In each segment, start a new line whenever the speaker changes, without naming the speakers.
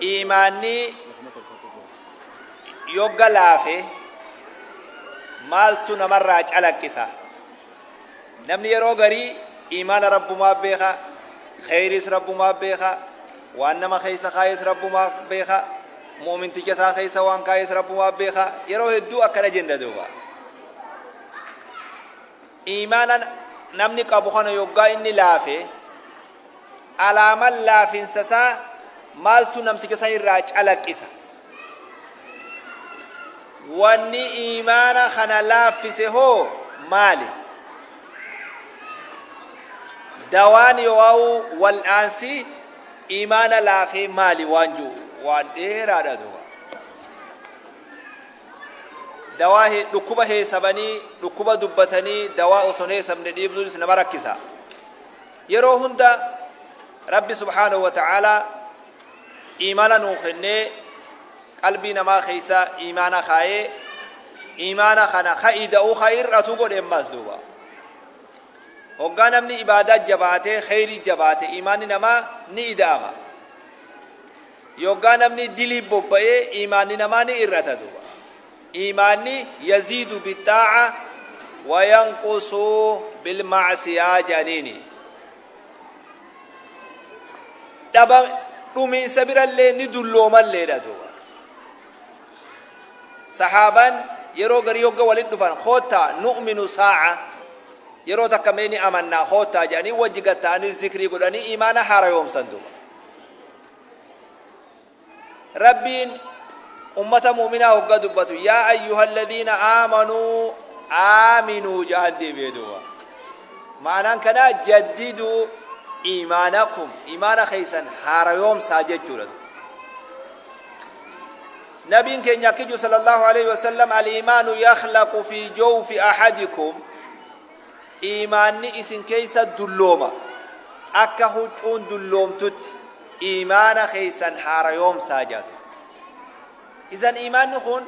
Iimaanni yogga laafe maaltu namarraa calaqqisa? Namni yeroo garii iimaana Rabbumaa beeka, kheyriis Rabbumaa beeka, waan nama keessa kaayes Rabbumaa beeka, mu'minticha isaa keessa waan kaayes Rabbumaa beeka. Yeroo hedduu akkana jenna duuba. Iimaana namni qabu kana yoggaa inni laafe, Alaaman laafinsa isaa maaltu namticha san irraa calaqqisa? Wanni iimaana kana laaffise hoo maali? Dawaan yoo'aa'u wal'aansi iimaana laafee maali waan jiru waan dheeraadha duuba. Dawaa dhukkuba heesabanii dhukkuba dubbatanii dawaa osoo hin heesabne dhiibsuunis nama rakkisa. Yeroo hunda Rabbi subhaanahu wa ta'aalaa iimaana nuu kennee qalbii namaa keessa iimaana kaayee iimaana kana ka ida'u ka hir'atu godhe ammaas duuba. Hoggaa namni ibaadaa jabaatee kheyrii jabaate iimaanni namaa ni ida'ama. Yoggaa namni dilii bobba'ee iimaanni namaa ni hir'ata duuba. Iimaanni yaziidu bixaa'a wa yanqusu bilma'siyaa jedhaniini. Dhaba dhumiinsa birallee ni dulloomalleedha duuba. Sahaabaan yeroo garii hogga walitti dhufan koottaa nu'minu saa'a yeroo takka mee ni amannaa koottaa jedhanii wajji gad ta'anii zikrii godhanii iimaana haarayoomsan duuba. Rabbiin ummata mu'minaa hogga dubbatu yaa ayyuhalladhiina aamanuu aaminuu ja'an deebi'ee duuba. Ma'anaan kanaa jaddiduu iimaanakum iimaana keessan haarayoomsaa jechuudha. Nabiin keenya akki jiru sallallahu alaihi wasallam al-iimaanu yakhlaqu fi jawfi ahadikum Iimaanni isin keessa dullooma, akka huccuun dulloomtutti iimaana keessan haarayoomsaa jedha duuba. Izan iimaanni kun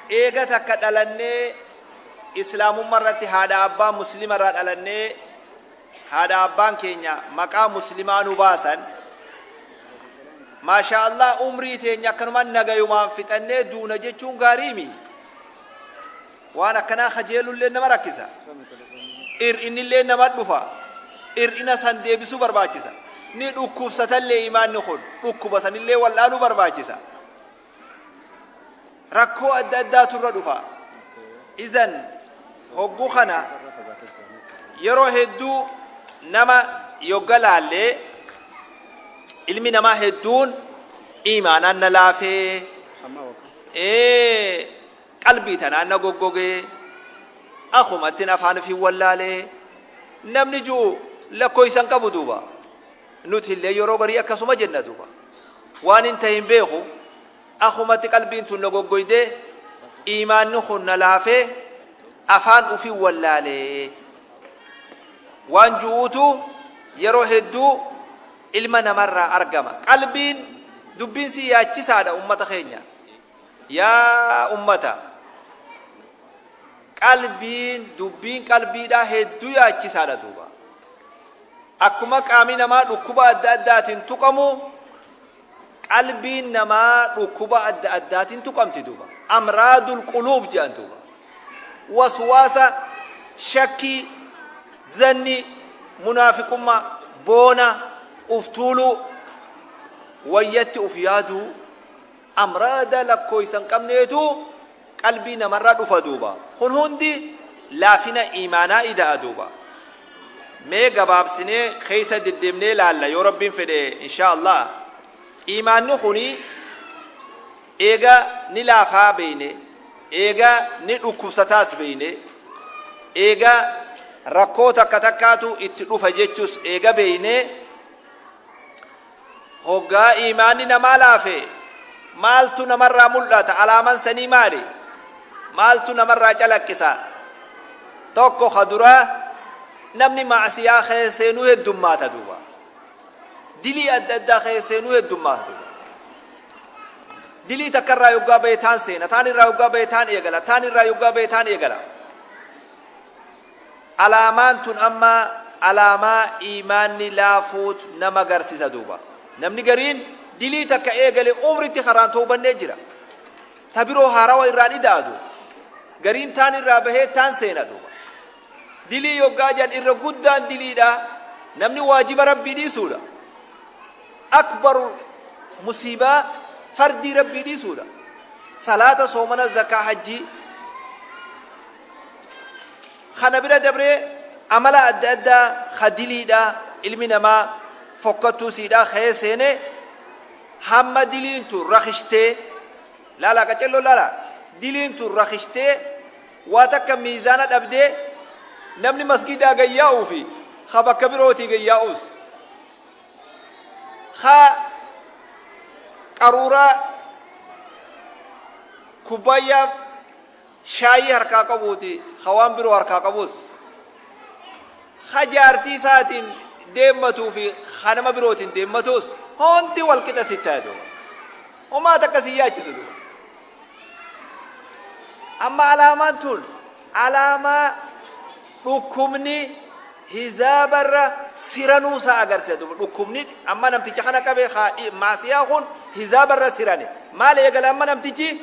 eega takka dhalannee islaamummaa irratti haadha abbaa muslima irraa dhalannee haadha abbaan keenya maqaa muslimaa nu baasan maashaa Allah umrii teenya akkanumaan nagayumaan fixannee duuna jechuun gaariimi. Waan akkanaa kajeelullee nama rakkisa. Ir'innillee nama dhufa. Ir'ina san deebisuu barbaachisa. Ni dhukkubsatallee imaanni kun dhukkuba sanillee wal'aanuu barbaachisa. Rakkoo adda addaatu irra dhufa. Izan hogguu kana yeroo hedduu nama yogga laallee ilmi namaa hedduun imaanaan na laafee Qalbii tanaan na goggogee Akumattin afaan ufii wallaalee Namni ju'u lakkoysa hin qabu duuba Nutillee yeroo garii akkasuma jenna duuba Waan hin tahe hin beeku Akumatti qalbiin tun na goggoydee Iimaanni kun na laafee Afaan ufii wallaalee Waan ju'uutu yeroo hedduu ilma namarraa argama. Qalbiin dubbiin sii yaachisaadha ummata keenya. Yaa ummata! Qalbiin, dubbiin qalbiidhaa hedduu yaachisaadha duuba. Akkuma qaamni namaa dhukkuba adda addaatiin tuqamu, qalbiin namaa dhukkuba adda addaatiin tuqamti duuba. Amraadul quluub jedhan duuba. Waswaasa, shakkii, zanni, munaafiqummaa, boona, uftuuluu, wayyatti uf yaaduu, Amraada lakkooysa hin qabneetu qalbii namarra dhufa duuba. Kun hundi laafina iimaanaa ida'a duuba. Mee gabaabsinee keessa deddeemnee laalla yoo Rabbiin fedhe inshaa Allah. Iimaanni kuni eega ni laafaa beeyne, eega ni dhukkubsataas beeyne, eega rakkoo takka takkaatu itti dhufa jechus eega beeyne, Hoggaa iimaanni namaa laafe maaltu namarraa mul'ata? Alaaman sanii maali? Maaltu namarraa calaqqisa? Tokko ka duraa namni ma'asiyaa keessa seenuu heddummaata duuba. Dilii adda addaa keessa seenuu heddummaata duuba. Dilii takka irraa yoggaa bahe taan seena, taan irraa yoggaa bahe taan eegala, taan irraa yoggaa bahe taan eegala. Alaamaan tun amma alaamaa iimaanni laafuut nama garsisa duuba. Namni gariin Dilii takka eegale umritti karaan towbannee jira. Ta biroo haarawa irraan ida'a duuba. Gariin taan irraa bahee taan seena duuba. Dilii yoggaa jedhan irra guddaan diliidha namni waajiba Rabbii dhiisuudha. Akbaru musiibaa fardii Rabbii dhiisuudha. Salaata, soomana, zakaa, hajjii. Kana bira dabree amala adda addaa ka diliidha ilmi namaa fokkattuu siidha kee seene hamma diliin tun rakishtee laalaa qacelloo laalaa diliin tun rakishtee waa takka miizaana dhabdee namni masgiidaa gayyaa'uu fi ka bakka birootii gayyaa'uus ka qaruuraa kubbaayyaa shaayii harkaa qabuuti ka waan biroo harkaa qabuus ka jaartii isaatiin deemmatuu fi ka nama birootiin deemmatuus hundi wal qixa sitti haa duuba. Homaa takka si yaachisu duuba. Amma alaamaan tun alaamaa dhukkubni hizaabarra siranuu isaa agarsiisa duuba. Dhukkubni amma namticha kana qabe maasiyaa kun hizaabarra sirane. Maal eegala amma namtichi?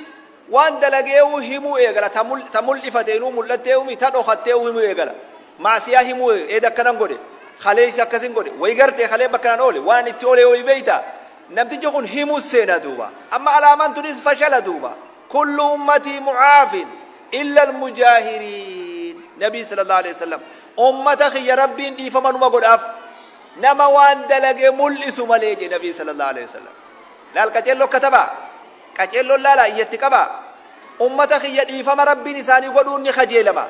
Waan dalageehu himuu eegala. Ta mul'ifateenuu mul'atteehumi ta dhokatteehu himuu eegala. Ma'siyaa himuu eeda akkanan godhe. Kaleessa akkasin godhe. Wayi gartee kalee bakka nan oole. Waan itti oole wayi beeyta. Namtichi kun himuu seena duuba. Amma alaamaan tunis fashala duuba. Kullu ummatii mu'aafin illa almujaahiriin. Nabii sallallahu alaihi wasallam. Ummata kiyya Rabbiin dhiifama numa godhaaf. Nama waan dalage mul'isu malee je Nabii sallallahu alaihi wasallam. Laal qaceelloo katabaa. Qaceelloon laalaa iyyatti qabaa. Ummata kiyya dhiifama Rabbiin isaanii godhuun ni kajeelama.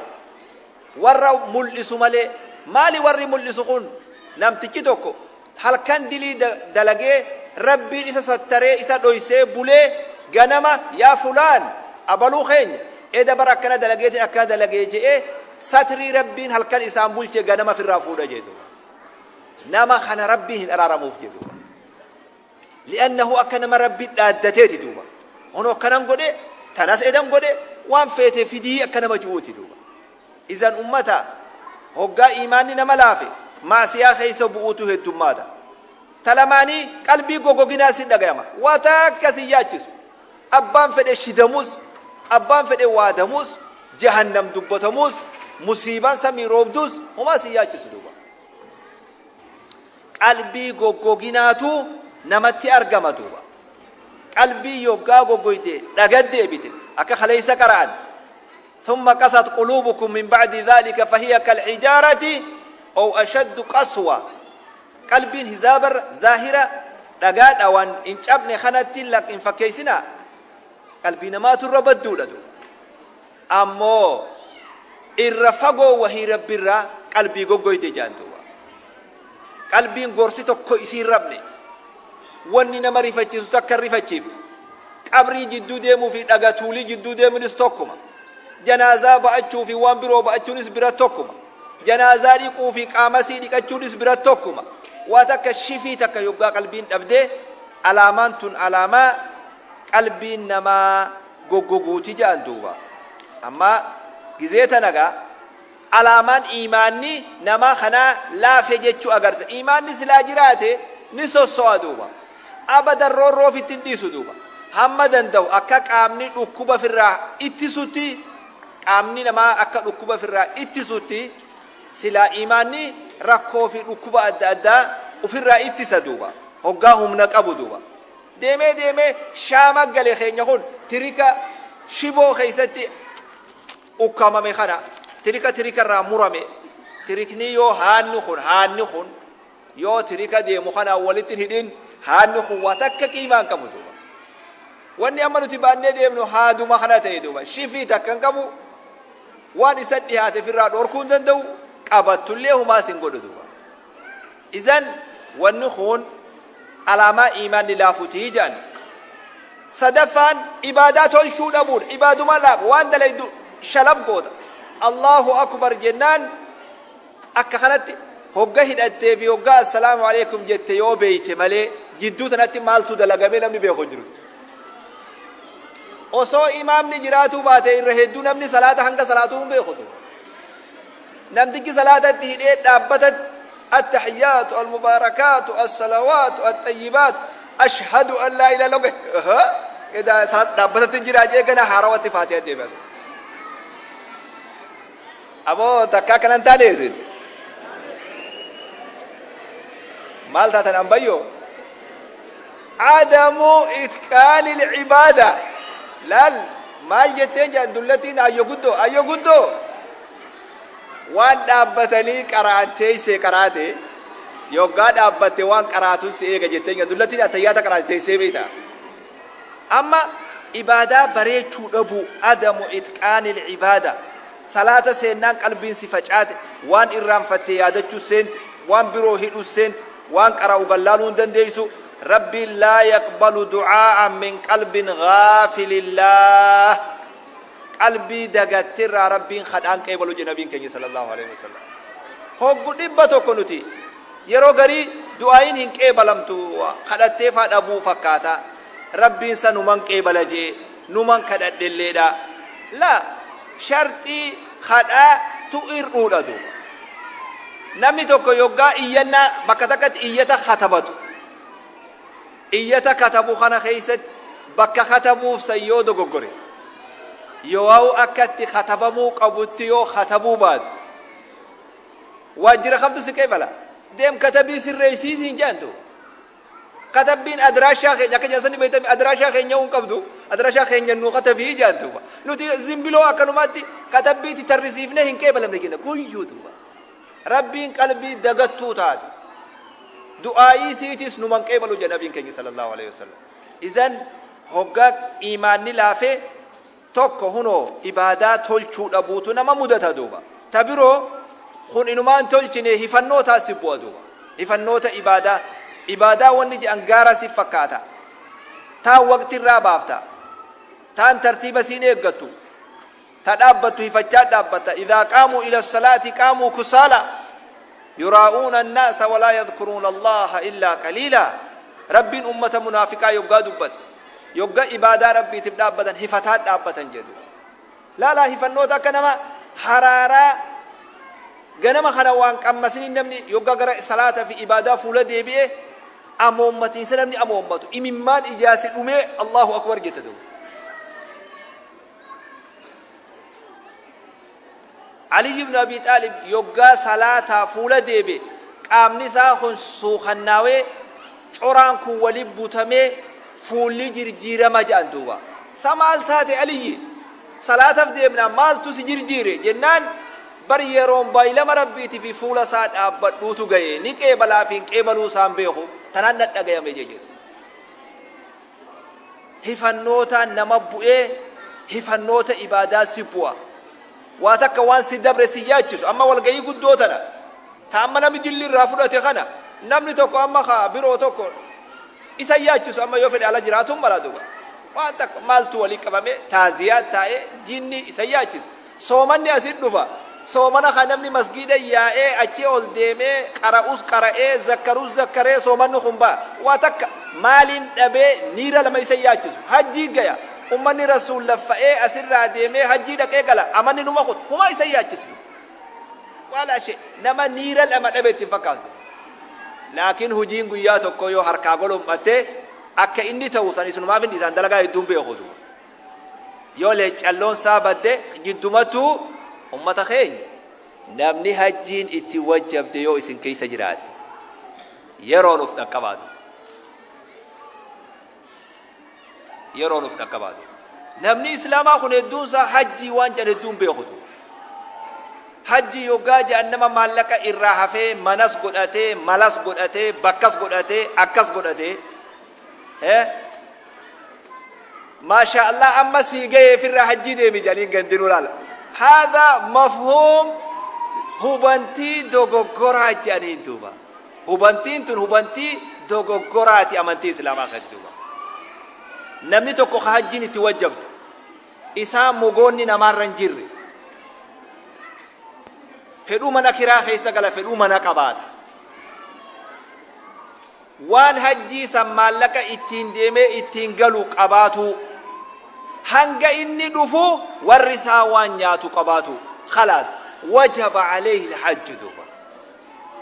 Warra mul'isu malee. Maali warri mul'isu kun? Namtichi tokko halkan dilii dalagee Rabbiin isa sattaree isa dhoysee bulee ganama yaa fulaan abaluu keenya eda bara akkana dalageetiin akkana dalagee je'ee satrii Rabbiin halkan isaan bulche ganama firraa fuudha jee duuba. Nama kana Rabbiin hin araaramuuf jee duuba. Li'annahu akka nama Rabbi dhaaddateeti duuba. Hono akkanan godhe, tanas edan godhe, waan feete fidii akka nama ju'uuti duuba. Izan ummata hoggaa iimaanni nama laafe ma'siyaa keessa bu'uutu heddummaata. Ta lamaanii qalbii gogoginaa sin dhagayama. Waa takka sin yaachisu. Abbaan fedhe shidamus, abbaan fedhe waadamus, jahannam dubbatamus, musiibaan samii roobdus homaa sin yaachisu duuba. Qalbii goggoginaatu namatti argama duuba. Qalbii yoggaa goggoyde dhagat deebite akka kaleessa qara'an. Thumma qasat quluubukum min ba'di dhaalika fahiya kalhijaarati aw ashaddu qaswa. Qalbiin hizaabarra zaahira dhagaa dhawan hin cabne kanatti hin fakkeessinaa. Qalbii namaatu irra badduudha duuba. Ammoo irra fagoo wahii Rabbirraa qalbii goggoyde jaan duuba. Qalbiin gorsi tokko isii hin rabne. Wanni nama rifachiisu takka hin rifachiifne. Qabrii jidduu deemuu fi dhaga tuulii jidduu deemuunis tokkuma. Janaazaa ba'achuu fi waan biroo ba'achuunis bira tokkuma. Janaazaa dhiquu fi qaamasii dhiqachuunis bira tokkuma. Waa takka shifii takka yoggaa qalbiin dhabde alaamaan tun alaamaa qalbiin namaa goggoguuti ja'an duuba. Amma gizee tana gaa alaamaan iimaanni namaa kanaa laafe jechuu agarsiisa. Iimaanni silaa jiraate ni sosso'a duuba. Abadan roorroo ofitti hin dhiisu duuba. Hamma danda'u akka qaamni dhukkuba firraa ittisutti, qaamni namaa akka dhukkuba firraa ittisutti silaa iimaanni rakkoo fi dhukkuba adda addaa ofirraa ittisa duuba. Hoggaa humna qabu duuba. Deemee deemee shaama gale keenya kun tirika shiboo keessatti ukkaamame kana tirika tirika irraa murame. Tirikni yoo haanni kun haanni kun yoo tirika deemu kanaan walitti hin hidhin, haanni kun waa takka qiimaa hin qabu duuba. Wanni amma nuti baannee deemnu haaduma kana ta'e duuba. Shifii takka hin qabu, waan isa dhihaate ofirraa dhorkuu hin danda'u, qabattullee humaas hin godhu duuba. Izan wanni kun alaamaa iimaanni laafuti jedhan. Sadaffaan ibaadaa tolchuu dhabuudha. Ibaaduma laaf waan dalaydu shalab goota. Allahu akbar jennaan akka kanatti hogga hidhattee fi hogga assalaamu alaikum jette yoo beeyte malee jidduu tanatti maaltu dalagamee namni beeku hin jiru. Osoo imaamni jiraatuu baate irra hedduu namni salaata hanga salaatuu hin beeku. Namtichi salaata itti hidhee dhaabbatatti attahiyaatu almubaarakaatu assalawaatu axxayyibaat Ashhadu an laa ilaaha illallah edaa dhaabbatatti jira jee gana haarawatti faatiha deebi'a. Aboo takkaa kanan taane isin. Maal taatan ambayyoo? Adamu itqaani cibaada. Laal maal jetteen jedhan dullattiin ayyo guddoo ayyo guddoo. Waan dhaabbatanii qara'an teessee qaraate yoggaa dhaabbatte waan qaraatun si eega jetteen jedhan dullattiin attayyaata qaraate teessee beekta. Amma ibaadaa bareechuu dhabuu, adamu itqaanil ibaada. Salaata seennaan qalbiin si facaate, waan irraanfatte yaadachuu seente, waan biroo hidhuu seente, waan qara'u gallaaluu hin dandeessu. Rabbiin laa yaqbalu du'aa'an min qalbin ghaafilillah. Qalbii dagatte irraa Rabbiin kadhaan qeebalu jedhe nabiin keenya sallallahu alaihi wasallam. Hoggu 100 nuti yeroo garii du'aayin hin qeebalamtu kadhattee faa dhabuu fakkaata. Rabbiin sa numan qeebala jee numan kadhadhelleedha. La sharxii kadhaa tu ir'uudha duuba. Namni tokko yoggaa iyyannaa bakka takkatti iyyata katabatu. Iyyata katabu kana keessatti bakka katabuuf san yoo dogoggore, yooawu akka itti katabamuu qabutti yoo katabuu baate, waajjira kamtu si qeebala? Deem katabii sirreessii siin jedhan duuba. Katabbiin adiraashaa keenya akka jedhan sani beektami adiraashaa keenya hin qabdu adiraashaa keenya nuu katabii jedhan duuba. Nuti zimbiloo akkanumaatti katabbiitti tarrisiifnee hin qeebalamne jenna guyyuu duuba. Rabbiin qalbii dagattuu taate du'aa'ii isiitis numan qeebalu jedhe nabiin keenya sallallahu alaihi wasallam. Izan hoggaa iimaanni laafee tokko hunoo ibaadaa tolchuu dhabuutu nama mudata duuba. Ta biroo kun inumaan tolchine hifannootaa si bu'a duuba. Hifannoota ibaadaa. Ibaadaa wanni jedhan gaara si fakkaata. Taan waqtirraa baafta. Taan tartiiba siin eeggattu. Ta dhaabbattu hifachaa dhaabbatta. Idhaa qaamuu ila salaati qaamuu kusaala yuraa'uuna annaasa walaa yadhkuruuna Allaaha illaa qaliilaa. Rabbiin ummata munaafiqaa yoggaa dubbate, yogga ibaadaa Rabbiitiif dhaabbatan hifataa dhaabbatan jedhu. Laalaa hifannoota akka nama haraaraa ganama kana waan qammasiniin namni yoggaa gara salaata fi ibaadaa fuula deebi'e amoommatiinsa namni amoommatu imimmaan ijaasi dhumee Allahu akbar jette duuba. Aliyyi ibn Abi Xaalib yoggaa salaataa fuula deebe qaamni isaa kun suukannaawee coraan kun wali butamee fuulli jirjiirama jedhan duuba. Sa maal taate Aliyyi? Salaataf deemnaa maaltu si jirjiire? Jennaan bar yeroon baylama Rabbiiti fi fuula isaa dhaabbadhuutu gaye ni qeebalaa fi hin qeebaluu isaan beeku tanaan nadhagayame jedhe. Hifannootaan nama bu'ee hifannoota ibaadaa si bu'a. Waa takka waan si dabre si yaachisu. Amma walgahii guddoo tana ta amma namni dilli irraa fudhate kana namni tokko amma ka biroo tokko isa yaachisu amma yoo fedhe ala jiraatuun mala duuba. Waan takka maaltu walii qabame taaziyaa taa'ee jinni isa yaachisu. Soomanni asit dhufa. Soomana kan namni masgiida yaa'ee achii ol deemee qara'us qara'ee zakkarus zakkaree soomanni kun ba'a. Waa takka maaliin dhabee niira lama isa yaachisu. Hajjii gaya. Ummanni Rasuul laffa'ee asirraa deemee hajjii dhaqee gala. Amanni numa kun humaa isa yaachisu. Wala shee nama niira lama dhabe itti hin fakkaatu. Laakiin hojiin guyyaa tokko yoo harkaa golom'atte akka inni ta'u san isinumaaf hin dhiisaan dalagaa hedduun beeku. Yoo leeccalloon isaa badde jiddumattuu ummata keenya namni hajjiin itti wajjabde yoo isin keessa jiraate yeroon uf dhaqqabaatu. Yeroon uf dhaqqabaatu. Namni islaamaa kun hedduun isaa hajjii waan jedhan hedduun beekutu. Hajjii yoggaa jedhan nama maallaqa irraa hafee manas godhatee malas godhatee bakkas godhatee akkas godhatee Maashaa Allah amma sii gahee firraa hajjii deemi jedhaniin gandinuu laala. Haadha mafhuum hubantii dogoggoraa jedhaniin duuba. Hubantiin tun hubantii dogoggoraati amantii islaamaa keessatti duuba. Namni tokko ka hajjiin itti wajjabdu isaa mogoonni namaarra hin jirre fedhuu mana kiraa keessa gala fedhuu mana qabaata. Waan hajjii san maallaqa ittiin deemee ittiin galu qabaatuu. Hanga inni dhufu warri isaa waan nyaatu qabaatuu. Khalaas wajaba aleyhi alhajju duuba.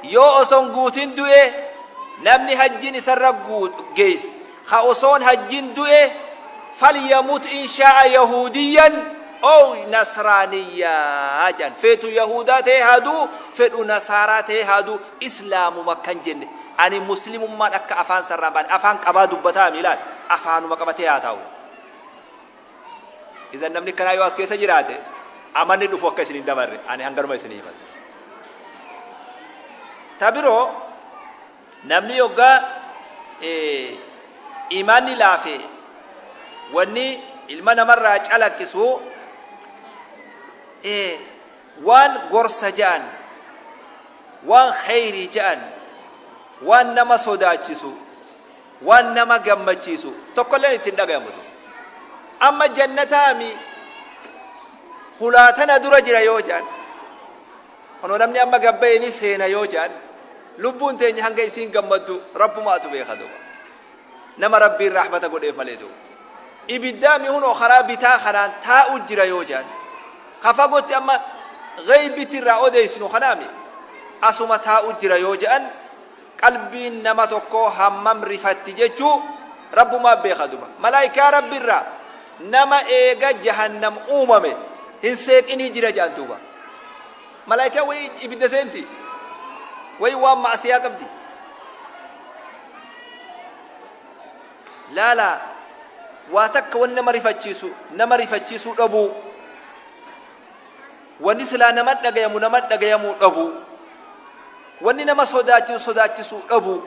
Yoo osoo hin guutin du'e namni hajjiin isarra geesse Ka osoon hajjin du'e falyamut in shaa'a yahuudiyyan ow nasraaniyyaa jedhan. Feetu yahuudaa ta'ee haa du'u, fedhu nasaaraa ta'ee haa du'u, islaamuma akkan jenne. Ani muslimummaan akka afaan sarraan baane afaan qabaa dubbataa miilaan afaanuma qabatee haa taa'u. Idan namni kanaa yoo as keessa jiraate amanni dhufu akka isin hin dabarre ani hanganuma isin himatu. Ta biroo, namni yoggaa iimaanni laafe wanni ilma namarraa calaqqisu waan gorsa ja'an, waan kheyrii ja'an, waan nama sodaachisu, waan nama gammachiisu tokkolleen itti hin dhagayamu. Amma jannataami hulaa tana dura jira yoo ja'an, Kunoo namni amma gad ba'e ni seena yoo jedhan, lubbuun teenya hanga isiin gammaddu Rabbumaatu beeka duuba. Nama Rabbiin rahmata godheef malee duuba. Ibiddaami hunoo karaa bitaa kanaan taa'u jira yoo jedhan, ka fagootti amma ghaybiti irraa odeessinu kanaami asuma taa'u jira yoo jedhan, qalbiin nama tokkoo hammam rifatti jechuu Rabbumaa beeka duuba. Malaayikaa Rabbi irraa nama eega jahannam uumame hin seeqinii jira jedhan duuba. Malaayikaa wayii ibidda seenti. Wayii waan ma'asiyaa qabdi. Laala, waa takka wanni nama rifachiisu nama rifachiisuu dhabuu. Wanni silaa nama dhagayamu nama dhagayamuu dhabuu. Wanni nama sodaachisu sodaachisuu dhabuu.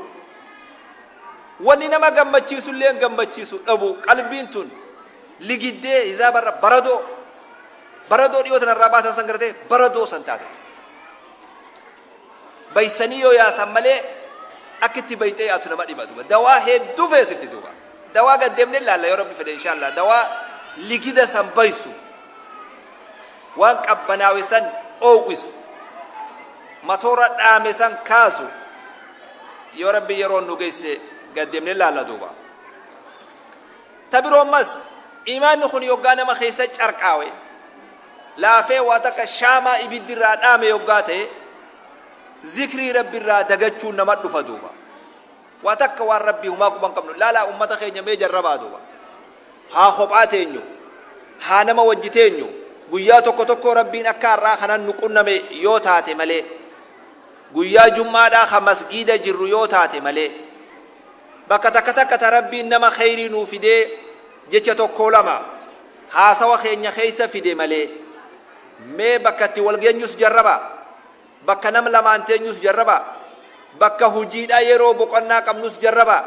Wanni nama gammachiisu illee gammachiisu dhabuu. Qalbiin tun ligiddee hizaabarra baradoo baradoo dhiyoo tanarraa baasan san gartee baradoo san taate. Baysanii yoo yaasan malee akka itti bayxee yaatu nama dhiba duuba. Dawaa hedduu feesifti duuba. Dawaa gad deemnee ilaalla yoo Rabbi fedhe inshallah. Dawaa ligida san baysu. Waan qabbanaawe san oowwisu. Matoora dhaame san kaasu. Yoo Rabbi yeroon nu geesse gad deemnee ilaalla duuba. Ta biroo ammas, iimaanni kun yoggaa nama keessa carqaawe, laafee waa takka shaamaa ibiddi irraa dhaame yoggaa ta'e, zikrii Rabbi irraa dagachuun nama dhufa duuba. Waa takka waan Rabbii humaa quba hin qabnu. Laalaa ummata keenya mee jarrabaa duuba. Haa kophaa teenyu, haa nama wajji teenyu, guyyaa tokko tokko Rabbiin akka har'aa kanan nu qunname yoo taate malee, guyyaa jum'aadhaa ka masgiida jirru yoo taate malee, Bakka takka takka ta Rabbiin nama kheyrii nuu fidee jecha tokkoo lama haasawa keenya keessa fide malee, mee bakka itti wal geenyus jarrabaa, bakka nam lamaan teenyus jarrabaa, bakka hujiidhaa yeroo boqonnaa qabnus jarrabaa,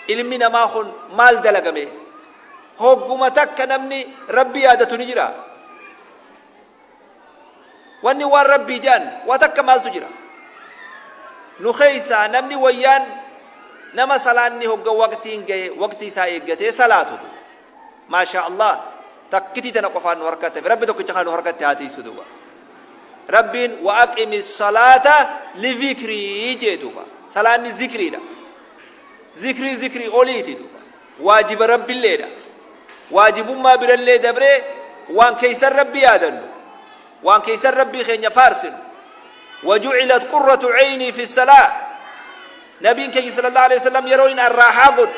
ilmi namaa kun maal dalaga mee? Hogguma takka namni Rabbi yaadatu ni jiraa? Wanni waan Rabbii je'an waa takka maaltu jira? Nu keeysaa namni wayyaan nama salaanni hogga waqtiin gahe waqtii isaa eeggatee salaatu duuba. Maashaa Allah, takkitii tana qofaan nu harkatti hafe. Rabbi tokkicha kana nu harkatti haa tiisu duuba. Rabbiin wa aqimi salaata li zikrii jee duuba. Salaanni zikriidha. Zikrii zikrii oliiti duuba. Waajiba Rabbilleedha. Waajibummaa birallee dabree waan keeysan Rabbi yaadannu, waan keeysan Rabbii keenya faarsinu. Waju'ilat qurratu ceynii fi salaa. Nabiin keenya sallallahu alaihi wasallam yeroo in arraahaa godhu,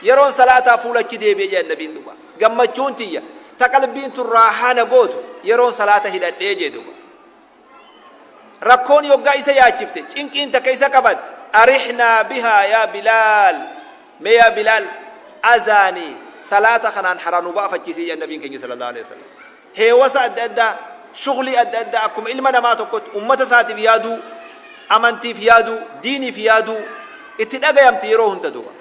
yeroon salaataa fuula achi deebi'e jedhan nabiin duuba. Gammachuun tiyya ta qalbiin tun raahaa na gootu yeroon salaata hidhadhee jee duuba. Rakkoon yoggaa isa yaachifte, cinqiin takka isa qabatte, arihnaa bihaa yaa Bilaal, mee yaa Bilaal azaanii salaata kanaan haraa nu baafachiisi jedhan nabiin keenya sallallahu alaihi wasallam. Heewasa adda addaa, shuglii adda addaa akkuma ilma namaa tokkotti ummata isaatiif yaaduu, amantiif yaaduu, diiniif yaaduu itti dhagayamti yeroo hunda duuba.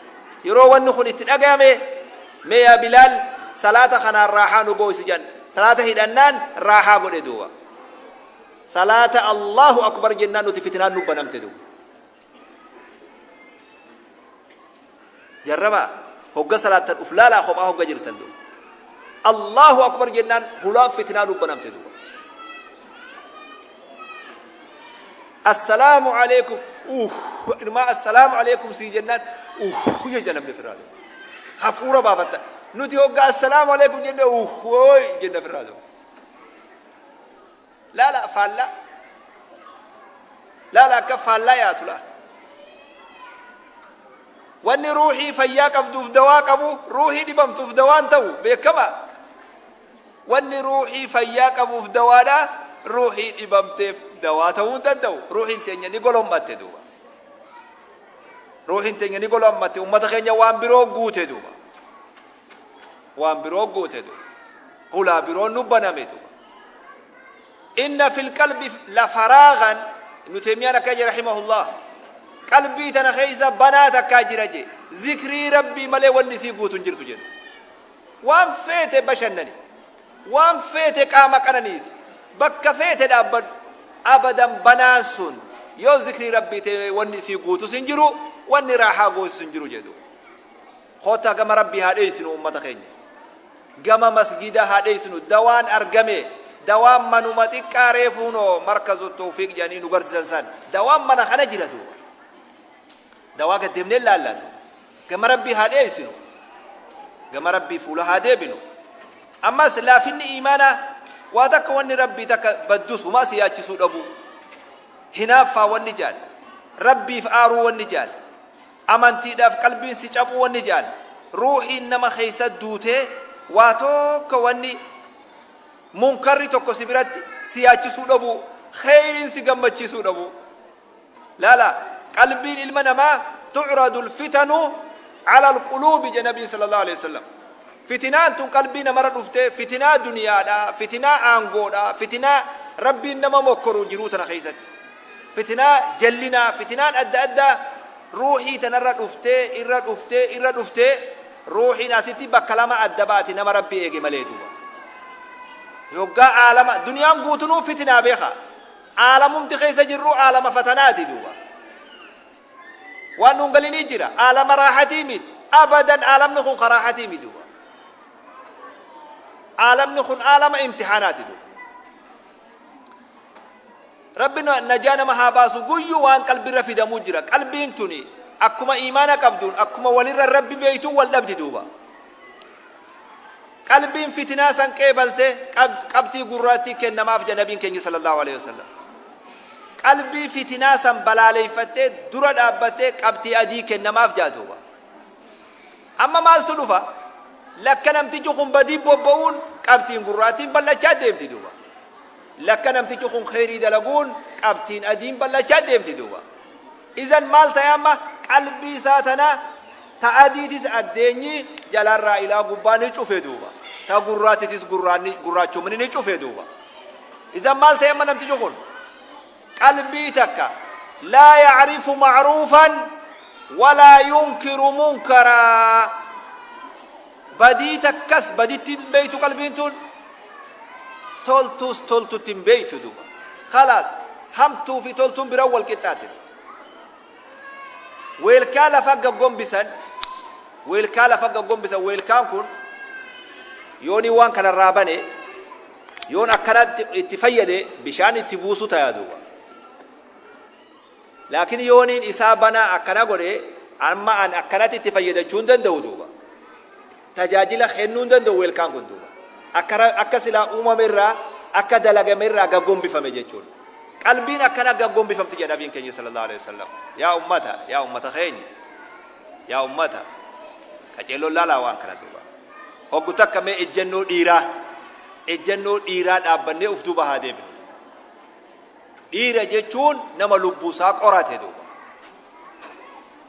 Yeroo wanni kun itti dhagayame, mee yaa Bilaal salaata kanaan raahaa nu gooysi jedhan. Salaata hidhannaan raahaa godhe duuba. Salaata Allahu akbar jennaan nuti fitnaan nu banamte duuba. Jarrabaa hogga salaattan uf laalaa kophaa hogga jirtan duuba. Allahu akbar jennaan hulaan fitnaa nu banamte duuba. Assalaamu alaikum inumaa assalaamu alaikum sii jennaan jecha namni firraa duuba. Hafuura baafatta. Nuti hogga assalaamu alaikum jenne jenna firraa duuba. Laala faallaa. Laala akka faallaa yaatu laa. Wanni ruuhii fayyaa qabduuf dawaa qabu ruuhii dhibamtuuf dawaa hin ta'u beekama. Wanni ruuhii fayyaa qabuuf dawaadha ruuhii dhibamteef dawaa ta'uu hin danda'u. Ruuhiin teenya ni golommatte duuba. Ruuhiin teenya ni golommatte, ummata keenya waan biroo guute duuba. Waan biroo guute duuba. Hulaa biroo nu baname duuba. Inna fil qalbi la faraagan, Ibnu Teeymiyaan akkana jedhe rahimahullah, qalbii tana keessa banaa takkaa jira je, zikrii Rabbii malee wanni isii guutu hin jirtu jedhe. Waan feete bashannani, waan feete qaama qananiisi, bakka feete dhaabbadhu, abadan banaan sun yoo zikrii Rabbii ta'e wanni isii guutus hin jiru, wanni raahaa goosisu hin jiru jedhu. Koottaa gama Rabbii haa dheeysinu ummata keenya. Gama masgiidaa haa dheeysinu. Dawaan argame. Dawaan manuma xiqqaa reefu hunoo markazu tawfiiq jedhanii nu garsiisan san. Dawaan mana kana jira duuba. Dawaa gad deemnee laallaa duuba. Gama Rabbii haa dheeysinu. Gama Rabbii fuula haa deebinu. Ammas laafinni iimaanaa waa takka wanni Rabbii takka baddus humaa si yaachisuu dhabuu. Hinaaffaa wanni jedhan. Rabbiif aaruu wanni jedhan. Amantiidhaaf qalbiin si caphuu wanni jedhan, ruuhiin nama keessa duutee waa tokko wanni munkarri tokko si biratti si yaachisuu dhabuu, kheeyriin si gammachiisuu dhabuu. Laala, qalbiin ilma namaa tu'radu alfitanu ala alquluubi jedhe Nabiin sallallahu alaihi wasallam. Fitinaan tun qalbii namarra dhuftee, fitinaa duniyaadha, fitinaa aangoodha, fitinaa Rabbiin nama mokkoru jiruu tana keessatti. Fitinaa jallinaa, fitinaan adda addaa ruuhii tanarra dhuftee, irra dhuftee, irra dhuftee, ruuhiin asitti bakka lama adda baati nama Rabbi eege malee duuba. Yoggaa aalama, duniyaan guutunuu fitinaa beeka. Aalamumti keessa jirru aalama fatanaati duuba. Waan nuun galinii jira. Aalama raahatii miti. Abadan aalamni kun ka raahatii miti duuba. Aalamni kun aalama imtihaanaati duuba. Rabbi najaa nama haa baasu, guyyu waan qalbirra fidamuu jira. Qalbiin tuni akkuma iimaana qabduun, akkuma walirra Rabbi beeytuun wal dhabdi duuba. Qalbiin fitinaa san qeebalte qabxii gurraattii kennamaaf jedha Nabiin keenya sallallahu alaihi wasallam. Qalbii fitinaa san balaaleyfattee dura dhaabbattee qabxii adii kennamaaf jedha duuba. Amma maaltu dhufa? Lakka namtichi kun badii bobba'uun qabxiin gurraattiin bal'achaa deemti duuba. Lakka namtichi kun kheyrii dalaguun qabxiin adiin bal'achaa deemti duuba. Izan maal ta'e amma? Qalbii isaa tana ta adiitis addeenyi jalarraa ilaa gubbaa ni cufe duuba. Ta gurraattitis gurraachomni ni cufe duuba. Izan maal ta'e amma namtichi kun? Qalbii takka laa ya'rifu ma'ruufan walaa yunkiru munkaraa. Badii takkas baditti hin beeytu qalbiin tun, toltuus toltutti hin beeytu duuba. Khalaas, hamtuu fi toltuun bira wal qixxaate. Weelkaa lafa gaggombisan, weelkaa lafa gaggombisan, weelkaan kun yoonii waan kanarraa bane, yoon akkanatti itti fayyade bishaan itti buusu taya duuba. Laakiin yooniin isaa banaa akkana godhe, amma an akkanatti itti fayyadachuu hin danda'u duuba. Tajaajila kennuu hin danda'u weelkaan kun duuba. Akka, akka silaa uumame irraa, akka dalagame irraa gaggombifame jechuudha. Qalbiin akkana gaggombifamti jedha Nabiin keenya sallallahu alaihi wasallam. Yaa ummata, yaa ummata keenya, yaa ummata, qaceelloon laalaa waan kana duuba. Hoggu takka mee ejjennoo dhiiraa, ejjennoo dhiiraa dhaabbannee uf duuba haa deebinu. Dhiira jechuun nama lubbuu isaa qorate duuba.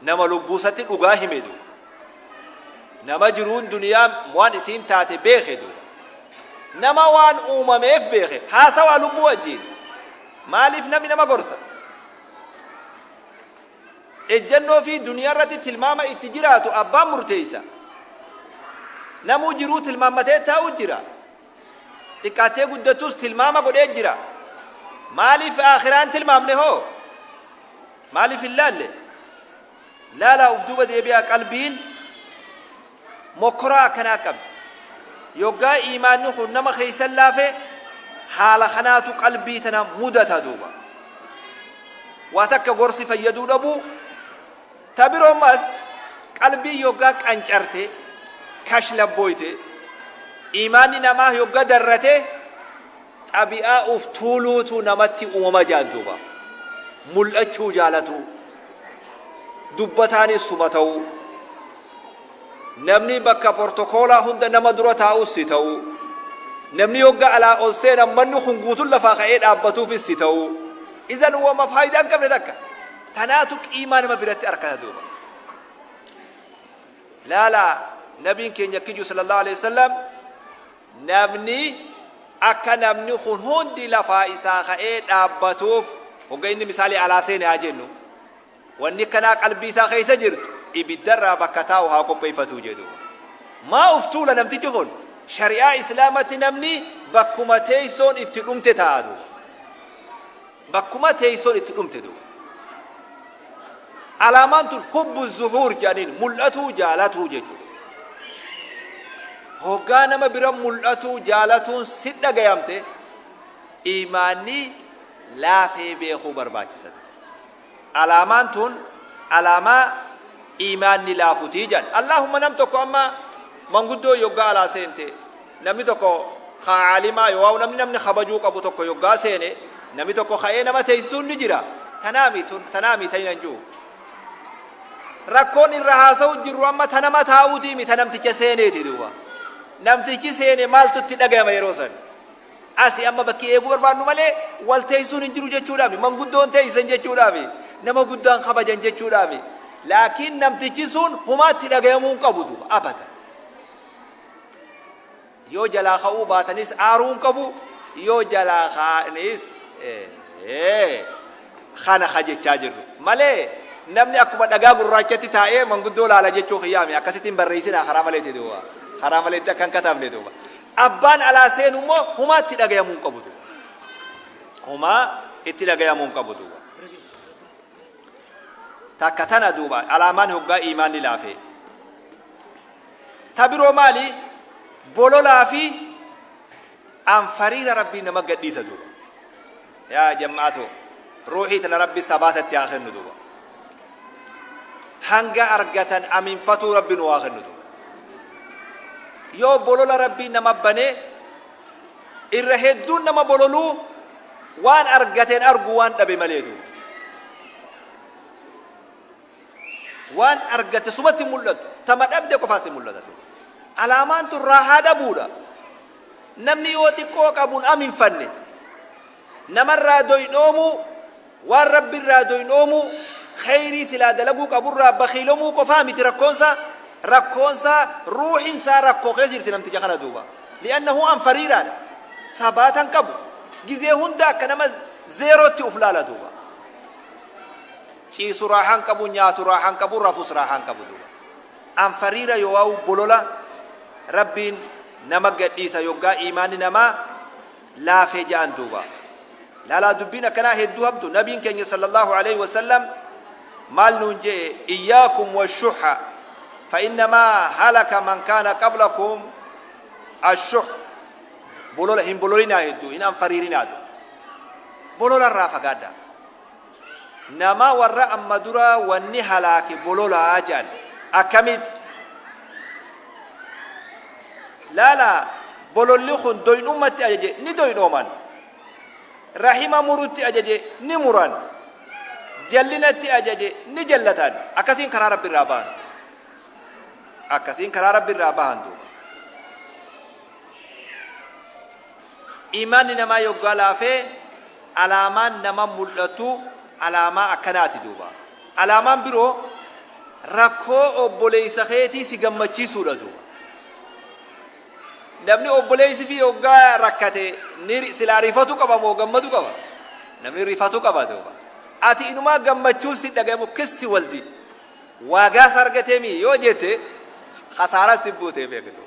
Nama lubbuu isatti dhugaa hime duuba. Nama jiruun duniyaa waan isiin taate beeke duuba. Nama waan uumameef beeke. Haasawaa lubbuu wajjiin. Maaliif namni nama gorsa? Ejjennoo fi duniyaa irratti tilmaama itti jiraatu abbaan murteessa. Namuu jiruu tilmaammatee taa'u jira. Xiqqaattee guddattus tilmaama godhee jira. Maaliif aakhiraan tilmaamne hoo? Maaliif hin laalle? Laalaa uf duuba deebi'aa, qalbiin mokkoraa akkanaa qabdi. Yoggaa iimaanni kun nama keessan laafe haala kanaatu qalbii tana mudata duuba. Waa takka gorsi fayyaduu dhabuu. Ta biroo ammas qalbiin yoggaa qancarte, kashlabbooyte, iimaanni namaa yogga darrate, xabi'aa uf tuuluutu namatti uumama ja'an duuba. Mul'achuu jaalatuu, dubbataanis suma ta'uu, Namni bakka portokoolaa hunda nama dura taa'us si ta'uu. Namni yogga alaa ol seenan manni kun guutuun lafaa ka'ee dhaabbatuufis si ta'uu. Izan wama faayidaa hin qabne takka. Tanaatu qiimaa nama biratti arkata duuba. Laalaa, nabiin keenya akki jiru sallallahu alaihi wasallam, namni akka namni kun hundi lafaa isaa ka'ee dhaabbatuuf hogga inni misaalii alaa seene haa jennu, wanni akkanaa qalbii isaa keessa jirtu, ibiddarraa bakka taa'u haa qopheeffatuu jedhu. Maa uf tuula namtichi kun? Shari'aa Islaamatti namni bakkuma teessoon itti dhumte taa'a duuba. Bakkuma teessoon itti dhumte duuba. Alaamaan tun hubbu zuhuur jedhaniin, mul'atuu jaalatuu jechuudha. Hoggaa nama bira mul'atuu jaalatuun si dhagayamte, iimaanni laafee beekuu barbaachisa. Alaamaan tun alaamaa iimaanni laafutii jedhan. Allaahumma, nam tokko amma manguddoo yoggaa alaa seente, namni tokko caalimaa yoo namni kabajuu qabu tokko yoggaa seene, namni tokko ka'ee nama teessisuun ni jira. Tanaami tun, tanaami ta'inan jiru. Rakkoon irra haasa'u jirru amma ta nama taa'uutiimi, ta namticha seeneeti duuba. Namtichi seene maaltu itti dhagayama yeroo san? Asi amma bakki eeguu barbaannu malee wal teessisuun hin jiru jechuudhaami. Manguddoon teessisan jechuudhaami. Nama guddaan kabajan jechuudhaami. Laakiin namtichi sun humaatti dhagayamuu hin qabu duuba abada. Yoo jalaa ka'uu baatanis aaruu hin qabu, yoo jalaa ka'anis kana ka jechaa jirru. Malee namni akkuma dhagaa gurraachatti taa'ee manguddoo laala jechuu kiyyaami. Akkasitti hin barreessinaa karaa maleetti duuba. Karaa maleetti akka hin katabne duuba. Abbaan alaa seenu immoo humaa itti dhagayamuu hin qabu duuba. Humaa itti dhagayamuu hin qabu duuba. Takka tana duuba, alaamaan hoggaa iimaanni laafee. Ta biroo maali? Bololaa fi anfariira Rabbiin nama gadhiisa duuba. Yaa jammaatoo, ruuhii tana Rabbi sabaatatti haa kennu duuba. Hanga argatan aminfatuu Rabbi nu haa kennu duuba. Yoo bolola Rabbiin nama banee, irra hedduun nama bololuu waan argateen argu, waan dhabe malee duuba. Waan argate sumatti hin mul'atu. Tama dhabde qofaas hin mul'ata. Alaamaan tun raahaa dhabuudha. Namni yoo xiqqoo qabuun aminfanne, namarraa doydhoomuu, waan Rabbirraa doydhoomuu, kheyrii silaa dalaguu qaburraa bakhiilomuu qofaa miti rakkoonsaa. Rakkoonsaa ruuhinsaa rakkoo keessa jirti namticha kana duuba. Li'annahu anfariiraadha. Sabaatan qabu. Gizee hunda akka nama zeerootti uf laala duuba. Ciisu raahaan qabu, nyaatu raahaan qabu, rafus raahaan qabu duuba. Anfariira yoo'au bolola Rabbiin nama gadhiisa yoggaa iimaanni namaa laafee ja'an duuba. Laalaa, dubbiin akkanaa hedduu hamtu. Nabiin keenya sallallahu alaihi wasallam maal nuun je'e? Iyyaakum washuhha, fa innamaa halaka man kaana qablakum ashuh. Bolola hin bololinaa, hedduu hin anfariirinaa duuba. Bolola irraa fagaadhaa. Nama warra amma duraa wanni halaake bololaa jedhan. Akkamitti? Laala, bololli kun doynummatti ajaje, ni doynooman. Rahima murutti ajaje, ni muran. Jallinatti ajaje, ni jallatan. Akkasiin karaa Rabbi irraa bahan. Akkasiin karaa Rabbi irraa bahan duuba. Iimaanni namaa yoggaa laafee, alaamaan nama mul'atu alaamaa akkanaati duuba. Alaamaan biroo rakkoo obboleessa keetii si gammachiisuudha duuba. Namni obboleessi fi yoggaa rakkate ni silaa rifatu qaba moo gammadu qaba? Namni rifatu qaba duuba. Ati inumaa gammachuun si dhagayamu kissi waldi. Waagaas argatee yoo jette, kasaaraa si buutee beektu.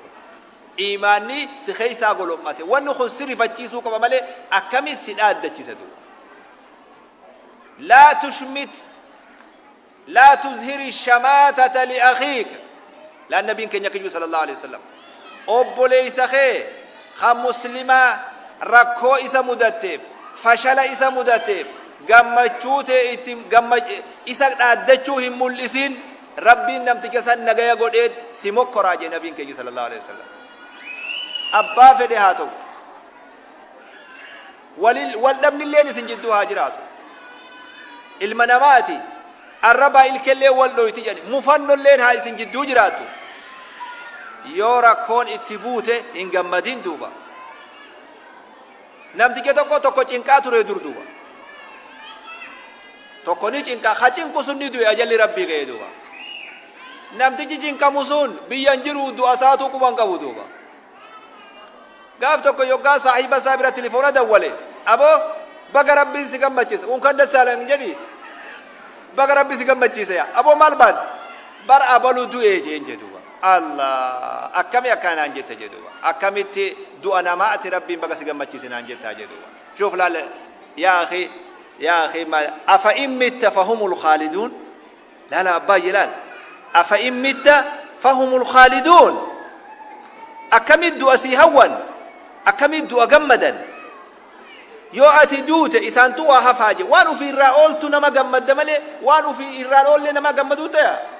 Iimaanni si keessaa golommate. Wanni kun si rifachiisuu qaba malee akkamiin si dhaaddachisa duuba? Laa tushmit, laa tuzhiri shamaatata li akhiika. Laan nabiin keenya kiyyuu sallallahu alaihi wasallam. Obboleessa kee kan muslimaa rakkoo isa mudatteef, fashala isa mudatteef, gammachuu tee itti isa dhaaddachuu hin mul'isin. Rabbiin namticha san nagaya godheet si mokkoraa jee nabiin keenya sallallahu alaihi wasallam. Abbaa fedhe haa ta'u. Wal dhabnilleen isin jidduu haa jiraatu. Ilma namaati, arrabaa ilkellee wal dhoyti jedhani, mufannolleen haa isin jidduu jiraattu. Yoo rakkoon itti buute hin gammadin duuba. Namticha tokko tokko cinqaa ture dur duuba. Tokko ni cinqa, ka cinqu sun ni du'e, ajalli Rabbii ga'e duuba. Namtichi cinqamu sun biyya hin jiru, du'a isaatuu quba hin qabu duuba. Gaaf tokko yoggaa saahiba isaa bira tilifoona dawwale, aboo baga Rabbiin si gammachiise, unkan dassaalan jedhi, baga Rabbi si gammachiise yaa aboo, maal baan bar abalu du'e jeen jedhuuba. Allah, akkami akkana naan jette jedhuuba. Akkamitti du'a namaa ati Rabbiin baga si gammachiise naan jettaa jedhuuba. Shuuf laal yaa akhi, yaa akhi, ma afa in mitta fahumul khaaliduun. Laala abbaa laal, afa in mitta fahumul khaaliduun. Akkamit du'a sii hawwan, akkamit du'a gammadan yoo ati duute? Isaantu waa hafaa je. Waan ufii irraa ooltu nama gammadda malee waan ufii irraan oollee nama gammaduu taya?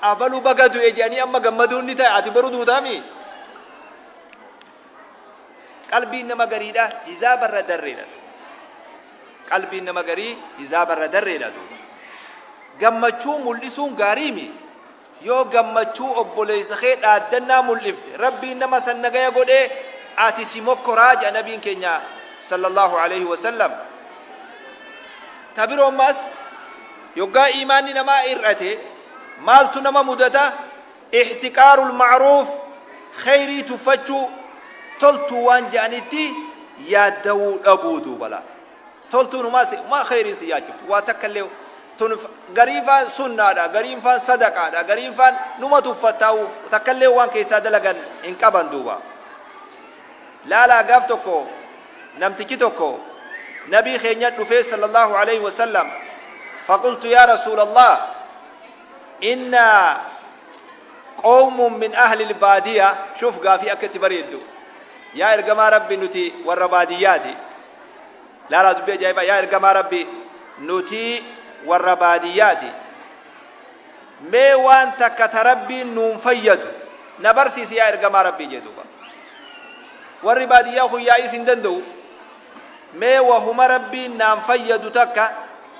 Abalu baga du'e jedhanii amma gammaduun ni taya? Ati boru duutaami. Qalbiin nama gariidha hizaabarra darreedha. Qalbiin nama garii hizaabarra darreedha duuba. Gammachuu mul'isuun gaariimi. Yoo gammachuu obboleessa kee dhaaddannaa mul'ifte, Rabbiin nama san nagaya godhee ati si mokkoraa jedha nabiin keenya sallallahu alaihi wasallam. Ta biroo ammaas, yoggaa iimaanni namaa hir'ate maaltu nama mudata? Ihtiqaarul ma'ruuf, kheyrii tuffachuu, toltuu waan jedhanitti yaaddawuu dhabuu duuba. Laa, toltuun humaa si humaa kheyriin si yaachiftu waa takka illee. Tun gariin faan sunnaadha, gariin faan sadaqaadha, gariin faan numa tuffattaa'u, takka illee waan keessaa dalagan hin qaban duuba. Laalaa, gaaf tokko namtichi tokko nabii keenya dhufee sallallahu alaihi wasallam, faqultu yaa rasuulallah, inna qawmun min ahli albaadiya. Shuf gaafii akka itti bareeddu. Yaa ergamaa Rabbi, nuti warra baadiyyaati. Laalaa dubbii ajaa'ibaa. Yaa ergamaa Rabbi, nuti warra baadiyyaati, mee waan takka ta Rabbiin nuun fayyadu na barsiisi yaa ergamaa Rabbii jee duuba. Warri baadiyyaa kun yaa'is hin danda'u. Mee wahuma Rabbiin naan fayyadu takka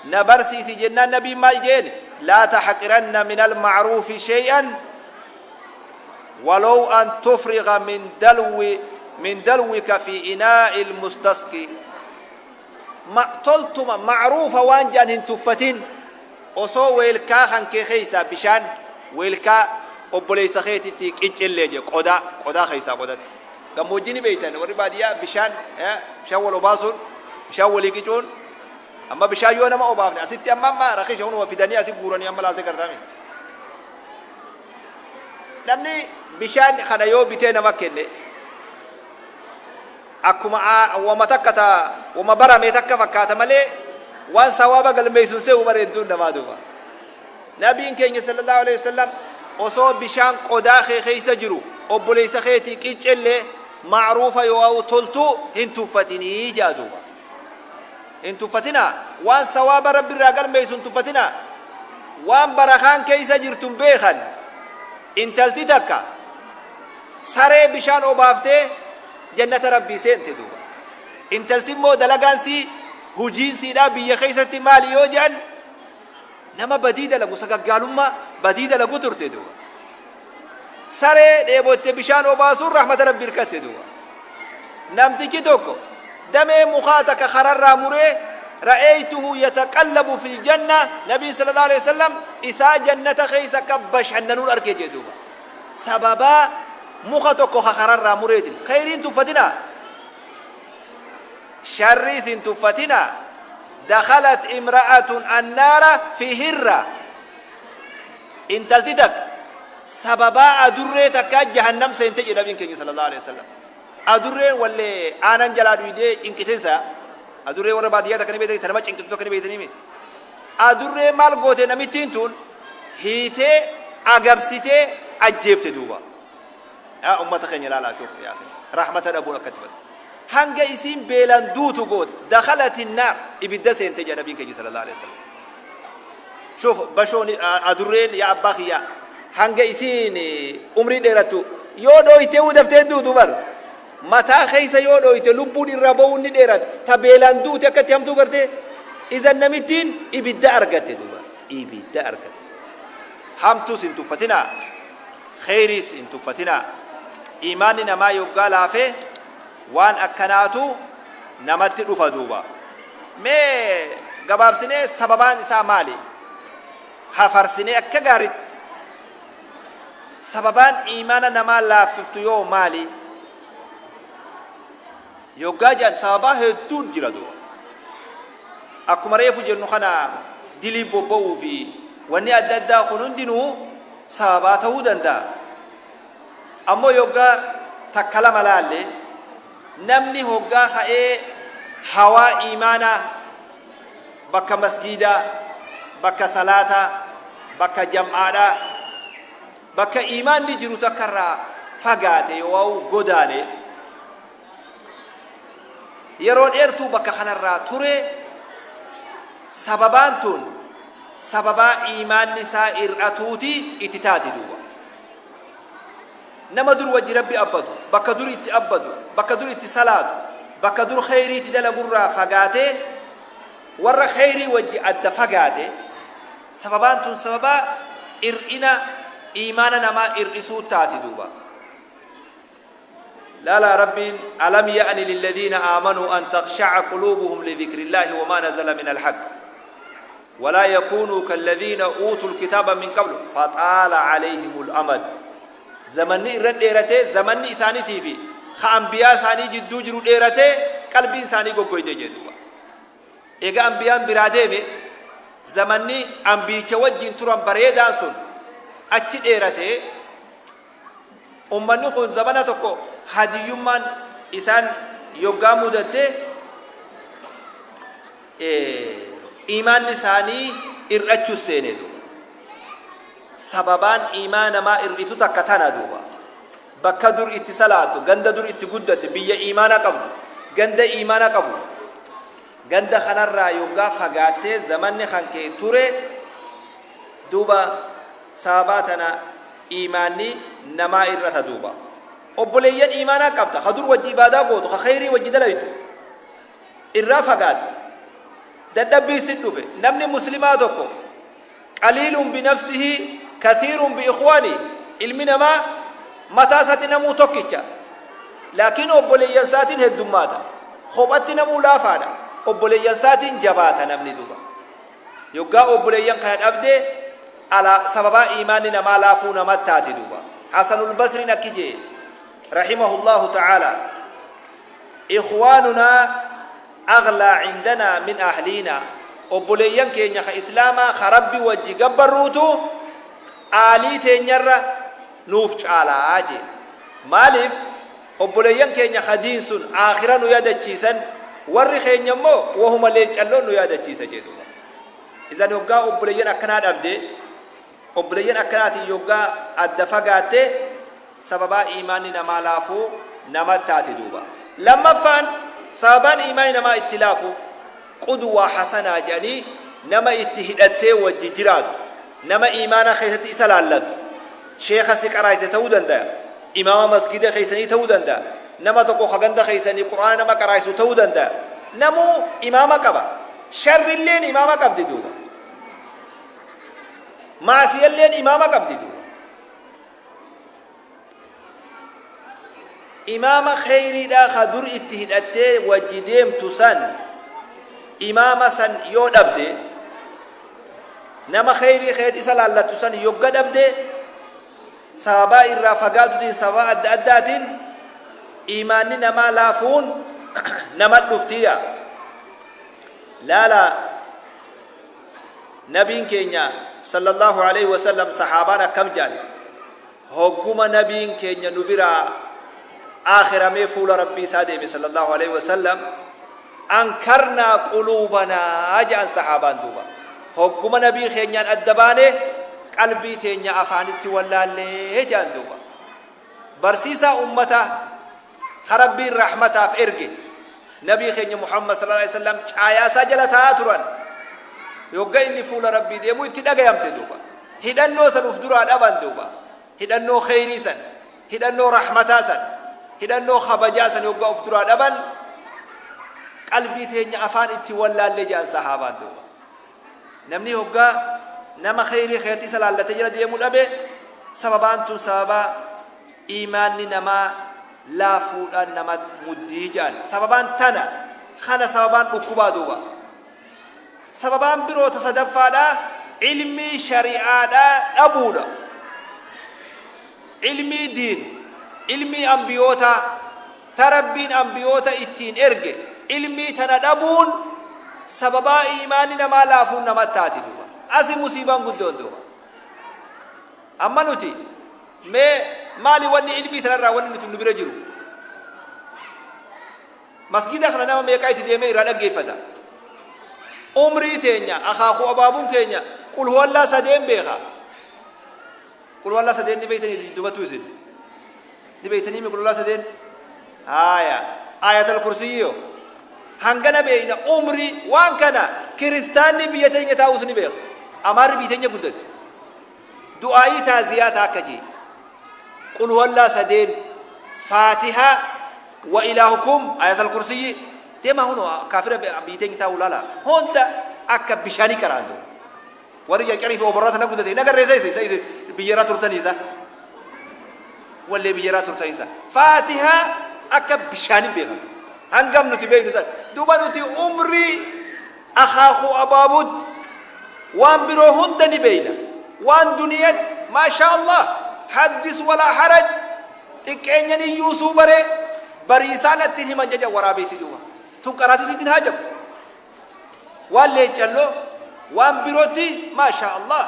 na barsiisi jennaan, nabiin maal jeen? Laa taxqiranna min almacruufi shay'an walow an tufriga min dalwika fi inaa'i almustasqi. Ma toltuma macruufa waan jedhan hin tuffatin, osoo weelkaa kan kee keessaa bishaan weelkaa obboleessa keetitti qiccillee je. Qodaa keessaa qodatti. Gammoojjii ni beeytan, warri baadiyyaa bishaan wal obaasuun, bishaan walii qicuun. Amma bishaan yoo nama obaafne asitti amma rakisha hunuma fidanii asi guuranii amma laaltee gartaami. Namni bishaan kana yoo bitee nama kenne akkuma wama takka ta wama barame takka fakkaata malee waan sawaaba galmeessuun se'u bareedduun namaa duuba. Nabiin keenya sallallahu alaihi wasallam osoo bishaan qodaa kee keessa jiru obboleessa keetii qiccellee ma'ruufa yoo toltuu hin tuffatinii jaa duuba. Hin tuffatinaa, waan sawaaba Rabbi irraa galmeessu hin tuffatinaa. Waan barakaan keessa jirtu hin beekan. Intalti takka saree bishaan obaaftee jannata Rabbii seente duuba. Intalti immoo dalagaan sii, hujiin siidhaa biyya keessatti maali yoo jedhan, nama badii dalagu, sagaggaalummaa badii dalagu turte duuba. Saree dheebotte bishaan obaasuun rahmata Rabbii hirkatte duuba. Namtichi tokko damee mukaa takka kararraa muree, ra'aytuhu yataqallabu fil janna, nabiin sallallahu alaihi wasallam isaa jannata keessa akka bashannanuun arge jee duuba. Sababaa muka tokko kararraa mureetiin. Khayriin tuffatinaa, sharriis hin tuffatinaa. Dakhalat imra'atun annaara fi hirra. Intalti takka sababaa adurree takkaa jahannam seente jedha nabiin keenya sallallahu alaihi wasallam. Adurreen wallee aanan jalaa dhuydee cinqitensa. Adurree warra baadiyyaa takka ni beektanii, ta nama cinqitu takka ni beektanii mi? Adurree maal goote? Namittiin tun hiitee agabsitee ajjeefte duuba. Yaa ummata keenya ilaalaa, shuuf yaa akhi, rahmata dhabuun akkatti badu. Hanga isiin beelaan duutu goote. Dakhalati naar, ibidda seente jedha nabiin keenya sallallahu alaihi wasallam. Shuuf bashoon adurreen, yaa abbaa kiyyaa, hanga isiin umrii dheerattu yoo dhooytee daftee duutu bar. Mataa keessa yoo dhooyte lubbuun irraa ba'uun ni dheerata. Ta beelaan duute akkatti hamtuu gartee. Izan namittiin ibidda argatte duuba. Ibidda argatte. Hamtuus hin tuffatinaa. Kheyriis hin tuffatinaa. Iimaanni namaa yoggaa laafe waan akkanaatu namatti dhufa duuba. Mee gabaabsinee sababaan isaa maali? Hafarsinee akka gaaritti. Sababaan iimaana namaa laaffiftu yoo maali? Yoggaa jedhan sababaa hedduun jira duuba. Akkuma reefu jennu kana dilii bobba'uu fi wanni adda addaa kun hundinuu sababaa ta'uu danda'a. Ammoo yoggaa takka lama laalle, namni hoggaa ka'ee hawaa iimaanaa bakka masgiidaa, bakka salaataa, bakka jam'aadhaa, bakka iimaanni jiru takka irraa fagaate yoo'au godaane, yeroo dheertuu bakka kanarraa ture, sababaan tun sababaa iimaanni isaa ir'atuuti itti taati duuba. Nama dur wajji Rabbi abbadu, bakka dur itti abbadu, bakka dur itti salaatu, bakka dur kheyriiti dalagurraa fagaatee warra kheyrii wajji adda fagaate, sababaan tun sababaa ir'ina iimaana namaa ir'isuu taati duuba. Laalaa Rabbiin alam ya'ni lilladiina aamanuu an takhsha'a quluubuhum lidhikrillaahi wamaa nazala minal haqq walaa yakuunuu kalladiina uutul kitaaba min qablu faxaala alayhimul amad. Zamanni irra dheeratee, zamanni isaaniitii fi ka anbiyaa isaanii jidduu jiru dheeratee, qalbiin isaanii goggoyde jee duuba. Eega anbiyaan biraa deeme, zamanni anbiyicha wajjiin turan bareedaan sun achi dheeratee, Ummanni kun zamana tokko hadiyyummaan isaan yoggaa mudatte iimaanni isaanii ir'achuu seene duuba. Sababaan iimaa namaa ir'itu takka tana duuba. Bakka dur itti salaattu, ganda dur itti guddatte, biyya iimaana qabdu, ganda iimaana qabu. Ganda kanarraa yoggaa fagaattee zamanni kan kee ture duuba, sababaa tana iimaanni namaa ir'ata duuba. Obboleeyyan iimaanaa qabda, ka dur wajji ibaadaa gootu, ka kheyrii wajji dalaydu irraa fagaatte. Dadhabbii sit dhufe. Namni muslimaa tokko qaliilun binafsihi kathiirun bi ikhwaani, ilmi namaa mataa isaatti namuu tokkicha. Laakiin obboleeyyan isaatiin heddummaata. Kophatti namuu laafaadha. Obboleeyyan isaatiin jabaata namni duuba. Yoggaa obboleeyyan kana dhabde ala sababaa iimaanni namaa laafuu namat taati duuba. Hasanul Basriin akki je'e rahimahullahu ta'ala, ikhwaanunaa aghlaa cindanaa min ahliinaa, obboleeyyan keenya ka islaamaa ka Rabbi wajji gabbarruutu aalii teenyarra nuuf caalaa je'e. Maaliif? Obboleeyyan keenya ka diin sun aakhira nu yaadachiisan, warri keenya immoo wahuma leencalloon nu yaadachiisa jee duuba. Idan yoggaa obboleeyyan akkanaa dhabde, obboleeyyan akkanaatiin yoggaa adda fagaatte, sababaa iimaanni namaa laafuu nama taati duuba. Lammaffaan sababaan iimaanni namaa itti laafu qudwaa hasanaa jedhanii nama itti hidhattee wajji jiraattu, nama iimaana keessatti isa laallattu, sheekha si qaraayse ta'uu dandaya, imaama masgida keessanii ta'uu danda'a, nama tokko ka ganda keessanii qur'aana nama qaraaysu ta'uu danda'a. Namuu imaama qaba. Sharrilleen imaama qabdi duuba. Maasiyalleen imaama qabdi duuba. Imaama kheyriidhaa ka dur itti hidhattee wajji deemtu san, imaama san yoo dhabde, nama kheyrii keet isa laallattu san yogga dhabde, sababaa irraa fagaatutiin, sababaa adda addaatiin iimaanni namaa laafuun nama dhuftiya. Laala, nabiin keenya sallallahu alaihi wasallam sahaabaan akkam jedhan? Hogguma nabiin keenya nu biraa aakhiramee fuula Rabbii isaa deeme sallallahu alaihi wasallam, ankarnaa quluubanaa jedhan sahaabaan duuba. Hogguma nabii keenyaan adda baane qalbii teenya afaanitti wallaallee jedhan duuba. Barsiisaa ummataa ka Rabbiin rahmataaf erge nabii keenya Muhammad sallallahu alaihi wasallam caayaa isaa jala taa'aa turan. Yogga inni fuula Rabbii deemu itti dhagayamte duuba. Hidhannoo san uf duraa dhaban duuba. Hidhannoo kheyrii san, hidhannoo rahmataa san, hidhannoo kabajaa san yoggaa uf duraa dhaban, qalbii teenya afaan itti wallaallee jedhan sahaabaan duuba. Namni hoggaa nama kheyrii keetti isa laallatee jala deemuu dhabe, Sababaan tun sababaa iimaanni namaa laafuudhaan nama muddii ja'an. Sababaan tana kana sababaan dhukkubaa duuba. Sababaan biroo ta sadaffaadhaa ilmii shari'aadhaa dhabuudha. Ilmii diin, ilmii ambiyootaa, ta Rabbiin ambiyoota ittiin erge, ilmii tana dhabuun sababaa iimaanni namaa laafuun nama taati duuba. Asi musiibaan guddoon duuba. Amma nuti mee maali wanni ilmii tanarraa wanni nuti nu bira jiru? Masgida kana nama meeqaa itti deemee irraa dhaggeeffata? Umrii teenya, akaakuu abaabuun keenya qul huwallaa sadeen beeka. Qul huwallaa sadeen ni beeytanii dubattuu isin? Ni beeytanii mi qul huwallaa sadeen? Haaya. Aayatal kursiyyi Hangana beeyna umrii waan kana kiristaanni biyya teenya taa'us ni beeka. Amaarri biyya teenya guddate. Du'aayii taaziyaa taa akka jee. Qul huwallaa sadeen, Faatihaa, wa ilaahukum, ayatal kursiyyi. Deemaa hunoo kaafira biyya teenya taa'u laala. Hunda akka bishaanii qaraan duuba. Warri carcarii fi oborraa tana guddate hin agarree isa isa isa biyya irraa turtanii isa. Wallee biyya irraa turtanii isa. Faatihaa akka bishaanii beekan. Hangam nuti beeknu san. Duuba nuti umrii akaakuu abaabutti waan biroo hunda ni beeyna. Waan duniyatti maashaa Allah haddis walaa haraj xiqqeenyan iyyuu suu baree bariisaa natti himan jaja waraabeessi duuba. Tun qaraatitti hin haajamtu. Waan leeccalloo waan birootti maashaa Allah.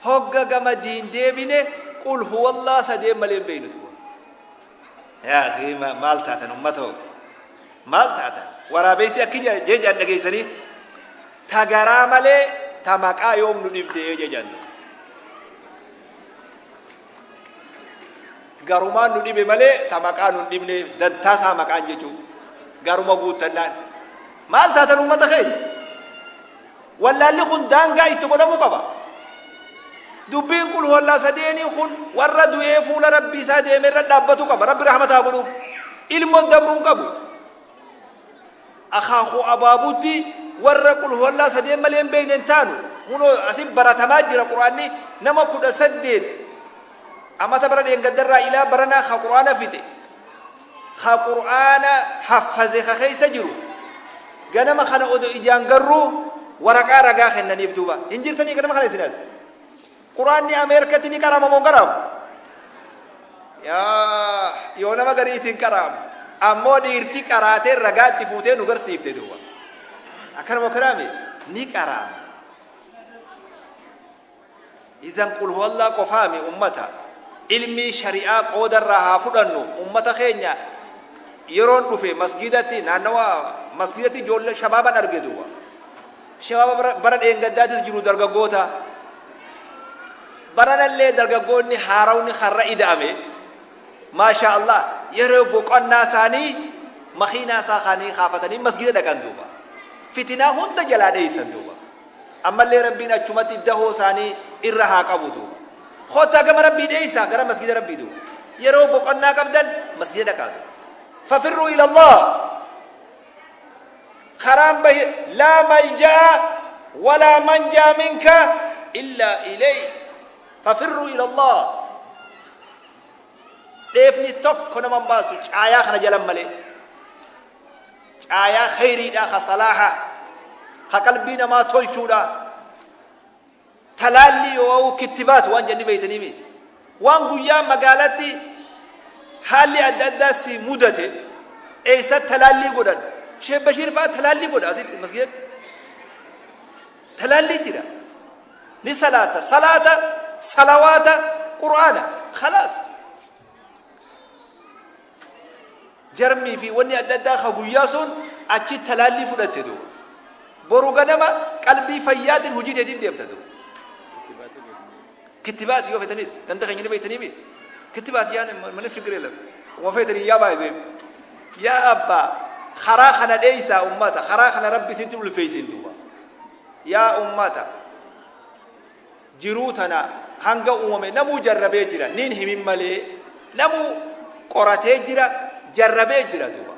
Hogga gama diin deebine qul huwallaa sadeen malee hin beeynu duuba. Yaa akii maal taatan ummatoo? Maal taatan? Waraabeessi akki jee jaan dhageessanii ta garaa malee ta maqaa yoom nu dhibdee jee jaan. Garumaan nu dhibe malee ta maqaa nu hin dhibne dantaa isaa maqaan jechuun garuma guuttannaan. Maal taatan ummata keenya? Wallaalli kun daangaa itti godhamuu qaba. Dubbiin qul huwallaa sadeenii kun warra du'ee fuula Rabbii isaa deeme irra dhaabbatu qaba. Rabbi rahmata haa godhuuf. Ilmoon dabruu hin qabu. Akaakuu abaabuutti warra qul huwallaa sadeen malee hin beekne hin taanu. Kunoo asin baratamaa jira Qur'aanni nama 18 amata bara dheengaddarraa ilaa baranaa ka Qur'aana fixe. Ka Qur'aana haffaze ka keessa jiru ganama kana odo ijaan garruu waraqaa ragaa kennaniif duuba. Hin jirtanii ganama kana isin as? Qur'aanni Ameerikatti ni qarama moo hin qaraamu? Yaa yoo nama gariitiin qaraamu. Ammoo dhiirti qaraatee ragaa itti fuutee nu garsiifte duuba. Akkana moo kanaami? Ni qaraama. Izan qul huwallaa qofaami ummata. Ilmii shari'aa qooda irraa haa fudhannu. Ummata keenya yeroon dhufe masgiidatti naannawa masgiidatti ijoollee shabaaban arge duuba. Shabaaba bara dheengaddaatis jiru dargaggoota. Baranallee dargaggoonni haarawni karra ida'ame. Maashaa Allah yeroo boqonnaa isaanii makiinaa isaa kaanii kaafatanii masgiida dhaqan duuba. Fitinaa hunda jalaa dheeysan duuba. Ammallee Rabbiin achumatti dahoo isaanii irra haa qabu duuba. Kottaa gama Rabbii dheeysaa gara masgiida Rabbii duuba. Yeroo boqonnaa qabdan masgiida dhaqaa duuba. Fafirruu ila Allah. Karaan bahi laa malja'a walaa manjaa minka illaa ilayk. Fafirruu ila Allah. Dheefni tokko nama hin baasu caayaa kana jalan malee. Caayaa kheyriidha ka salaaha ka qalbii namaa tolchuudha. Talaallii yoo kittibaat waan jenni beeytanii mi? Waan guyyaa magaalatti haalli adda addaa si mudate eessa talaallii godhan? Sheekh Bashiir fa'aa talaallii godha asitti masgiidatti. Talaallii jira. Ni salaata salaata salawaata qur'aana khalaas. Jarmii fi wanni adda addaa ka guyyaa sun achi talaallii fudhatte duuba. Boru ganama qalbii fayyaatiin hojii teetiin deemta duuba. Kittibaati yoo feetanis ganda keenya ni beektanii mi? Kittibaati yaan malee fikiree lafa. Uma feetanii yaa baay'iseen. Yaa abbaa karaa kana dheeysaa ummata karaa kana rabbi isintti ulfeessin duuba. Yaa ummata Jiruu tana hanga uumame namuu jarrabee jira nin himin malee namuu qoratee jira jarrabee jira duuba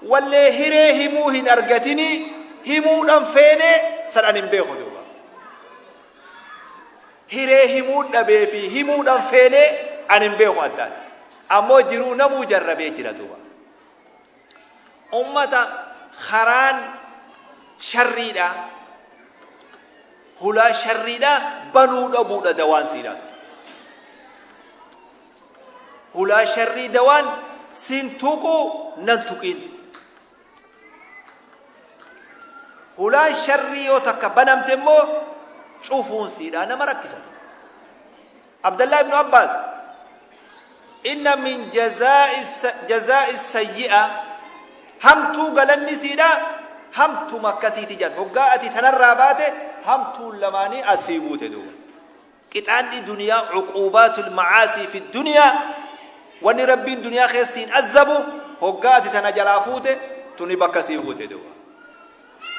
wallee hiree himuu hin argatinii himuudhan feenee san an hin beeku duuba. Hiree himuu dhabee fi himuudhan feenee an hin beeku addaan. Ammoo jiruu namuu jarrabee jira duuba. Ummata karaan sharriidha, hulaa sharriidha banuu dhabuudha dawaan siidha. Hulaa sharrii dawaan sin tuqu nan tuqin. Hulaan sharrii yoo takka banamte immoo cufuun siidhaa nama rakkisa. Abdallah ibnu Abbaas inna min jazaa'i sayyi'a, hamtuu galanni siidhaa hamtuma akkasiiti jedhan. Hoggaa ati tanarraa baate hamtuun lamaanii asii buute duuba. Qixaanni duniyaa, cuquubaatul macaasii fi duniyaa, wanni Rabbiin duniyaa keessa siin azzabu hoggaa ati tana jalaa fuute tuni bakka sii buute duuba.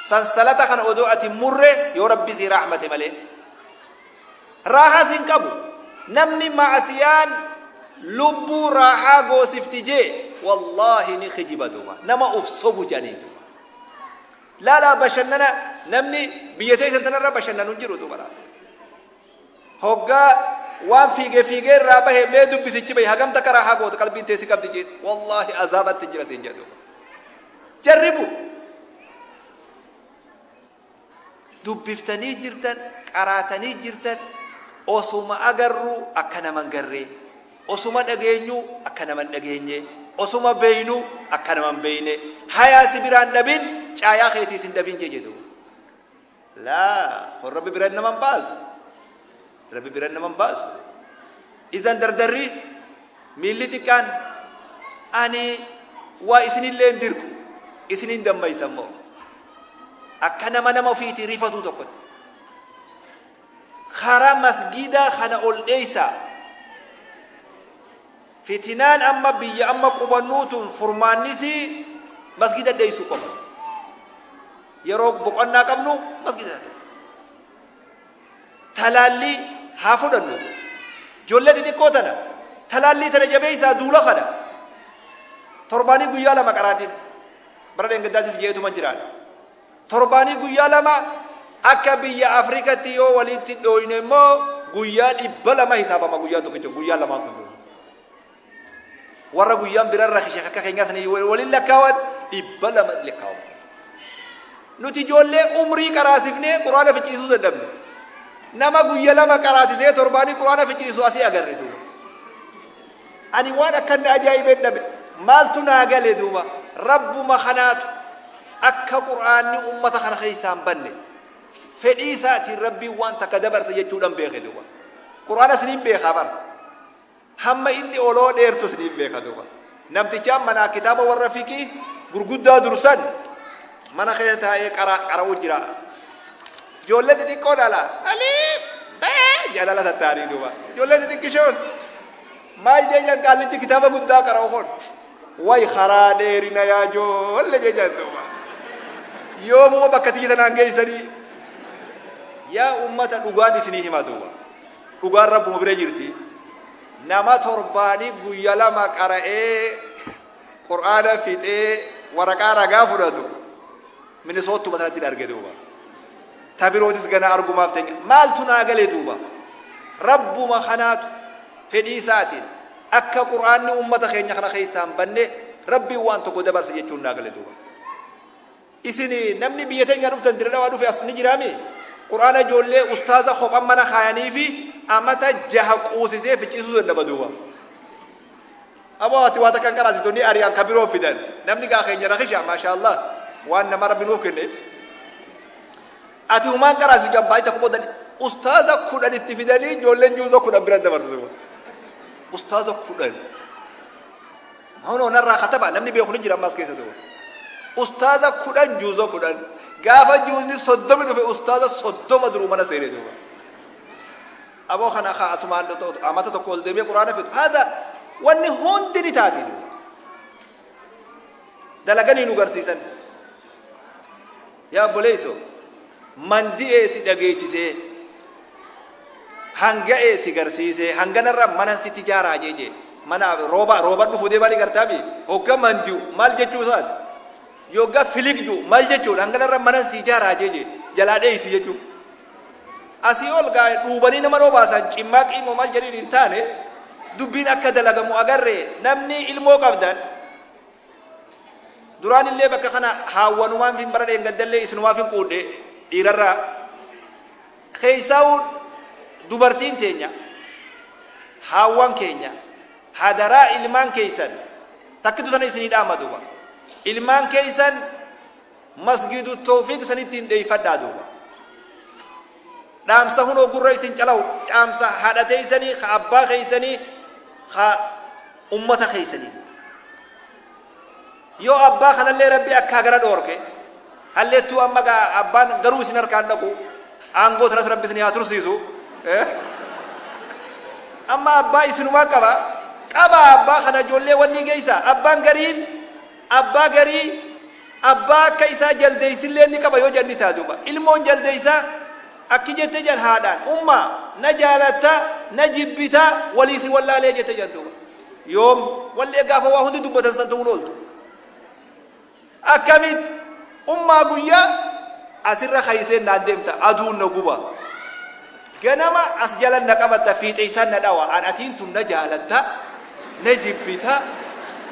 Sansalata kana odoo ati hin murre yoo Rabbi sii rahmate malee raahaa siin qabu. Namni ma'asiyaan lubbuu raahaa goosifti jee wallaahi ni kijiba duuba, nama uf sobu jedhaniin duuba. Laalaa, bashannana namni biyya teessan tanarra bashannanu hin jiru duuba laala. Hoggaa waan fiigee fiigee irraa bahe mee dubbisichi bahe hagam takka raahaa goota qalbiin teessi qabdi jeen, wallaahi azaabatti jira siin jedhu. Jarribu. Dubbiftanii jirtan, qaraatanii jirtan, osuma agarru akka nama hin garree, osuma dhageenyu akka nama hin dhageenye, osuma beeynu akka nama hin beeyne, hayaa si biraan dhabin, caayaa keetiis hin dhabin jee jedhu. Laa, kun Rabbi bira nama hin baasu. Rabbi bira nama hin baasu. Izan dardarri miilli xiqqaan ani waa isinillee hin dirqu, isinin dammaysa immoo. Akka nama nama ofiitii rifatuu tokkotti. Karaa masgiidaa kana ol dheeysaa. Fitinaan amma biyya amma qubannuu tun furmaannisii masgiida dheeysuu qofa. Yeroo boqonnaa qabnu masgiida dheeysu. Talaallii haa fudhannu. Ijoollee xixiqqoo tana talaallii tana jabeeysaa duula kana. Torbaanii guyyaa lama qaraatiin. Bara dheengaddaasis jeetuman jiraan. Torbaanii guyyaa lama akka biyya Afrikatti yoo walitti dhooyne immoo guyyaa 200 hisaabama guyyaan tokkicha guyyaan lamaan kun. Warra guyyaan birarra kishe akka keenyaa sanii waliin lakkaawan 200 lakkaawama. Nuti ijoollee umrii qaraasifnee quraana ficciisuu dadhabne. Nama guyya lama qaraasisee torbaanii quraana ficciisu asii agarre duuba. Ani waan akkan na ajaa'ibeen dhabe. Maaltu naa gale duuba? Rabbuma kanaatu akka qur'aanni ummata kana keessaa hin banne fedhii isaatiin Rabbiin waan takka dabarse jechuudhaan beeke duuba. Qur'aana isiniin beekaa bara. Hamma inni oloo dheertu isiniin beeka duuba. Namtichaan manaa kitaaba warra fiqii gurguddaa dursan mana keessa taa'ee qara'uu jira. Ijoollee xixiqqoo dhala. Aliif bee jalala tattaanii duuba. Ijoollee xixiqqishoon maal jejan qaallichi kitaaba guddaa qara'u kun. Way karaa dheerina yaa ijoollee jejan duuba. Yoomuma bakka tiyya tanaan geessanii. Yaa ummata, dhugaan isinii hima duuba. Dhugaan Rabbuma bira jirti. Nama torbaanii guyya lama qara'ee qur'aana fixee waraqaa ragaa fudhatu Minisoottuma sanatti arge duuba. Ta birootis gana argumaaf teenya. Maaltu naa gale duuba? Rabbuma kanaatu fedhii isaatiin akka qur'aanni ummata keenya kana keessaa hin banne Rabbiin waan tokko dabarse jechuun naa gale duuba. Isin namni biyya teenya dhuftan Dire Dhawaa dhufe as ni jiraami? Qur'aana ijoollee ustaaza kophan mana kaayanii fi amata jaha quusisee ficciisuu dadhaba duuba. Aboo, ati waa takka hin qaraasitu, ni ari'an, ka biroo fidan. Namni gaa keenya rakisha, maashaallah, waan nama Rabbi nuuf kenne. Ati humaan qaraasitu jabbaayii takka boodan ustaaza 10 itti fidanii ijoolleen juuza 10 bira dabartu duuba. Ustaaza 10. Hunoo narraa kataba, namni beeku ni jira ammas keessa duuba. Ustaaza 10, juuza 10. Gaafa juuzni 30 dhufe ustaaza 30 duruu mana seene duuba. Aboo, kana kaa asumaan amata tokko ol deemee quraana fidu. Haadha wanni hundi ni taati duuba. Dalaganii nu garsiisan. Yaa obboleessoo, mandi'ee si dhageessisee, hanga'ee si garsiisee, hanganarra mana sitti ijaaraa jeejee mana rooba rooba dhufu deemaa ni gartaami. Hogga mandi'u maal jechuu isaati? Yogga filigju maal jechuudha? Hanganarra mana si ijaaraa jeejee jalaa dheeysi jechuu. Asii ol gaa dhuubanii nama dhobaasan cimmaaqii moo maal jedhiin hin taane, dubbiin akka dalagamu agarre. Namni ilmoo qabdan duraan illee bakka kana haawwanumaan fin bara dheengaddallee isinumaaf hin quudhe. Dhiirarraa keessaa'u dubartiin teenya, haawwan keenya, hadaraa ilmaan keessan takkitu tana isinii dhaama duuba. Ilmaan keessan Masgiidu Tawfiiq sanitti hin dheeyfadhaa duuba. Dhaamsa hunoo gurra isin calawu, dhaamsa haadha teeysanii, ka abbaa keeysanii, ka ummata keeysanii. Yoo abbaa kanallee Rabbi akkaa gara dhoorke, halleettuu amma gaa abbaan garuu isin harkaan dhaqu, aangoo tanas Rabbi isin haa tursiisu. Amma abbaa isinumaa qaba, qaba abbaa kana ijoollee wanni geeysa. Abbaan gariin abbaa garii abbaa akka isaa jaldeeysillee ni qaba yoo jedhan ni ta'a duuba. Ilmoon jaldeeysaa akki jette jedhan haadhaan, ummaa na jaalatta na jibbita walii si wallaalee jette jedhan duuba. Yoom wallee gaafa waa hundi dubbatan san ta'uun ooltu. Akkamitti ummaa guyyaa asirra kayseen naan deemta, aduun na guba. Ganama as jalan na qabatta, fiixeysaan na dhawa, an atiin tun na jaalatta na jibbita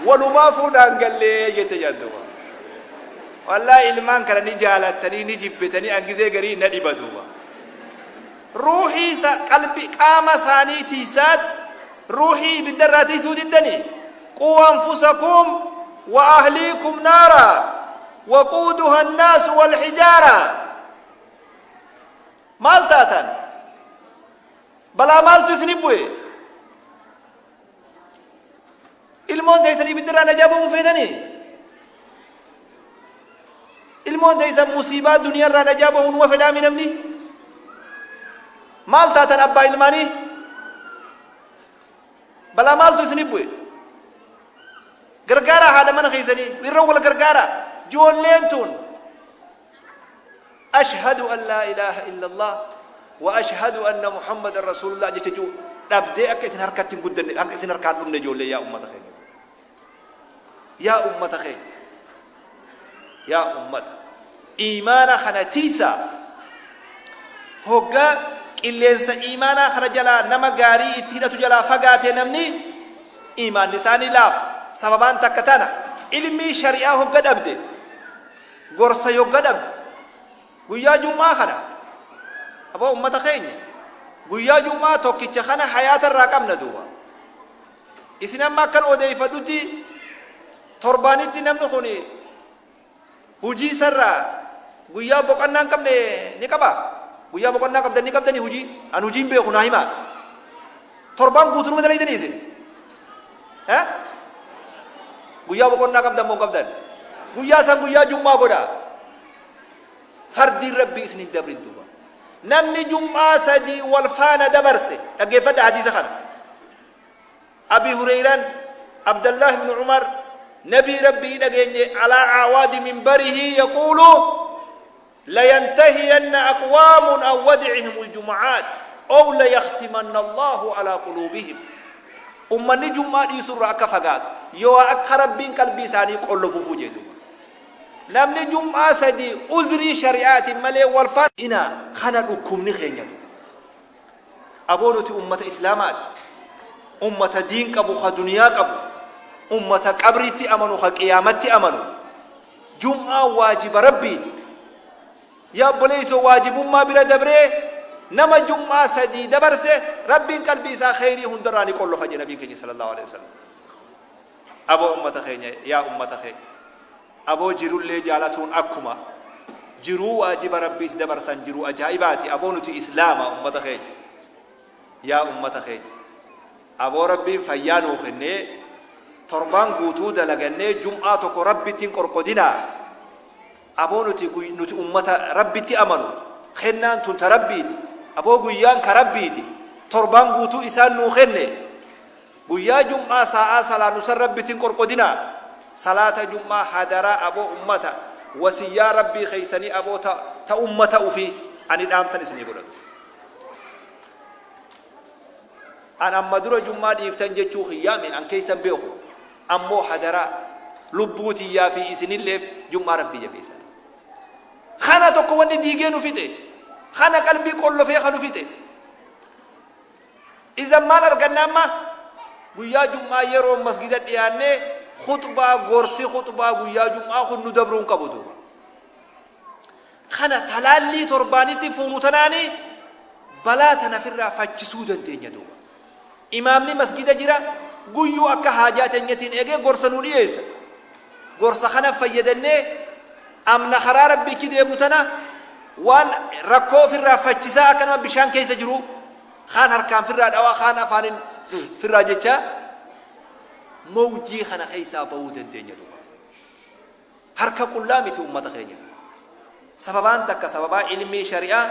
walumaafuu naan gallee jette jedhan duuba. Wallaahi ilmaan kana ni jaalattanii ni jibbitanii an gizee garii na dhiba duuba. Ruuhii isa qalbi qaama isaanii tiisaat ruuhii ibiddarraa tiisuu diddanii. Quu anfusakum wa ahliikum naara waquuduha annaasu wal hijaara. Maal taatan? Balaa maaltu isin bu'e? Ilmoon teessan ibiddarraa najaa ba'uun feetanii? Ilmoon teessan musiibaa duniyaarraa najaa ba'uun numa fedhaami namni? Maal taatan abbaa ilmaanii? Balaa maaltu isin bu'e? Gargaaraa haadha mana keessanii irra wal gargaaraa. Ijoolleen tun Ashhadu an laa ilaaha illallah wa ashhadu anna Muhammadan rasuulullah jecha jiru dhabdee akka isin harkatti hin guddanne, akka isin harkaan dhumne ijoollee. Yaa ummata keenya, yaa ummata keenya, yaa ummata, iimaana kana tiisaa. Hoggaa qilleensa iimaanaa kana jalaa nama gaarii itti hidhatu jalaa fagaate, namni iimaanni isaanii laafa. Sababaan takka tana, ilmii shari'aa hogga dhabde, gorsa yogga dhabde. Guyyaa jum'aa kana, aboo ummata keenya, guyyaa jum'aa tokkicha kana hayaata irraa qabna duuba. Isin amma akkan odeeyfadhutti torbaanitti namni kun hujii isarraa guyyaa boqonnaa hin qabne ni qaba. Guyyaa boqonnaa qabdan ni qabdanii? Hujii an hujii hin beeku, naa himaa. Torbaan guutuu numa dalaydanii isin? Eh? Guyyaa boqonnaa qabdan moo hin qabdan? Guyyaa san guyyaa jum'aa godha. Fardiin Rabbii isin hin dabrin duuba. Namni jum'aa sadii wal faana dabarse, dhaggeeffadha hadiisa kana. Abi Hureyran, Abdallah ibn Umar, Nabii Rabbii ni dhageenye alaa aawaadi minbarihi yaquulu: layantahiyanna aqwaamun an wadicihim aljumucaat ow layakhtimanna Allahu alaa quluubihim. Ummanni jum'aa dhiisurraa akka fagaatu yoo akka Rabbiin qalbii isaanii qollofufuu jee duuba. Namni jum'aa sadii uzrii shari'aatiin malee wal faana ina kana dhukkubni keenya duuba. Aboo nuti ummata islaamaati, ummata diin qabu, ka duniyaa qabu, ummata qabriitti amanu, ka qiyaamatti amanu. Jum'aan waajiba Rabbiiti. Yaa obboleessoo, waajibummaa bira dabree nama jum'aa sadii dabarse Rabbiin qalbii isaa kheyrii hundarraa ni qollofa jedhe Nabiin keenya sallallahu alaihi wasallam. Aboo ummata keenya, yaa ummata keenya, aboo jirullee jaalatuun akkuma jiruu waajiba Rabbiiti dabarsan jiruu ajaa'ibaati. Aboo nuti islaama, ummata keenya, yaa ummata keenya, aboo Rabbiin fayyaa nuu kennee torbaan guutuu dalagannee jum'aa tokko Rabbitti hin qorqodinaa. Aboo nuti nuti ummata Rabbitti amanu, kennaan tun ta Rabbiiti. Aboo guyyaan ka Rabbiiti, torbaan guutuu isaan nuu kenne. Guyyaa jum'aa saa'aa salaannu san Rabbitti hin qorqodinaa. Salaata jum'aa hadaraa, aboo ummata, wasiyyaa Rabbii keeysanii, aboo ta ta ummata ufii ani dhaamsan isinii godhatu. An amma dura jum'aa dhiiftan jechuu kiyyaami, an keeysan beeku. Ammoo hadaraa lubbuu tiyyaa fi isinilleef jum'aa Rabbii jabeessaa. Kana tokko wanni diigee nu fixe. Kana qalbii qollofee kanu fixe. Izan maal arganna amma? Guyyaa jum'aa yeroo masgida dhiyaannee khuxbaa, gorsi khuxbaa guyyaa jum'aa kun nu dabruu hin qabu duuba. Kana talaallii torbaanitti fuunu tanaani balaa tana firraa fachisuu dandeenya duuba. Imaamni masgida jira guyyuu akka haajaa teenyatiin eegee gorsa nu dhiyeessa. Gorsa kana fayyadannee amna karaa Rabbiichi deemnu tana waan rakkoo ofirraa fachisaa akka nama bishaan keessa jiru kaan harkaan firraa dhawaa, kaan afaanin firraa jechaa mawjii kana keessaa bahuu dandeenya duuba. Harka qullaa miti ummata keenya duuba. Sababaan takka sababaa ilmii shari'aa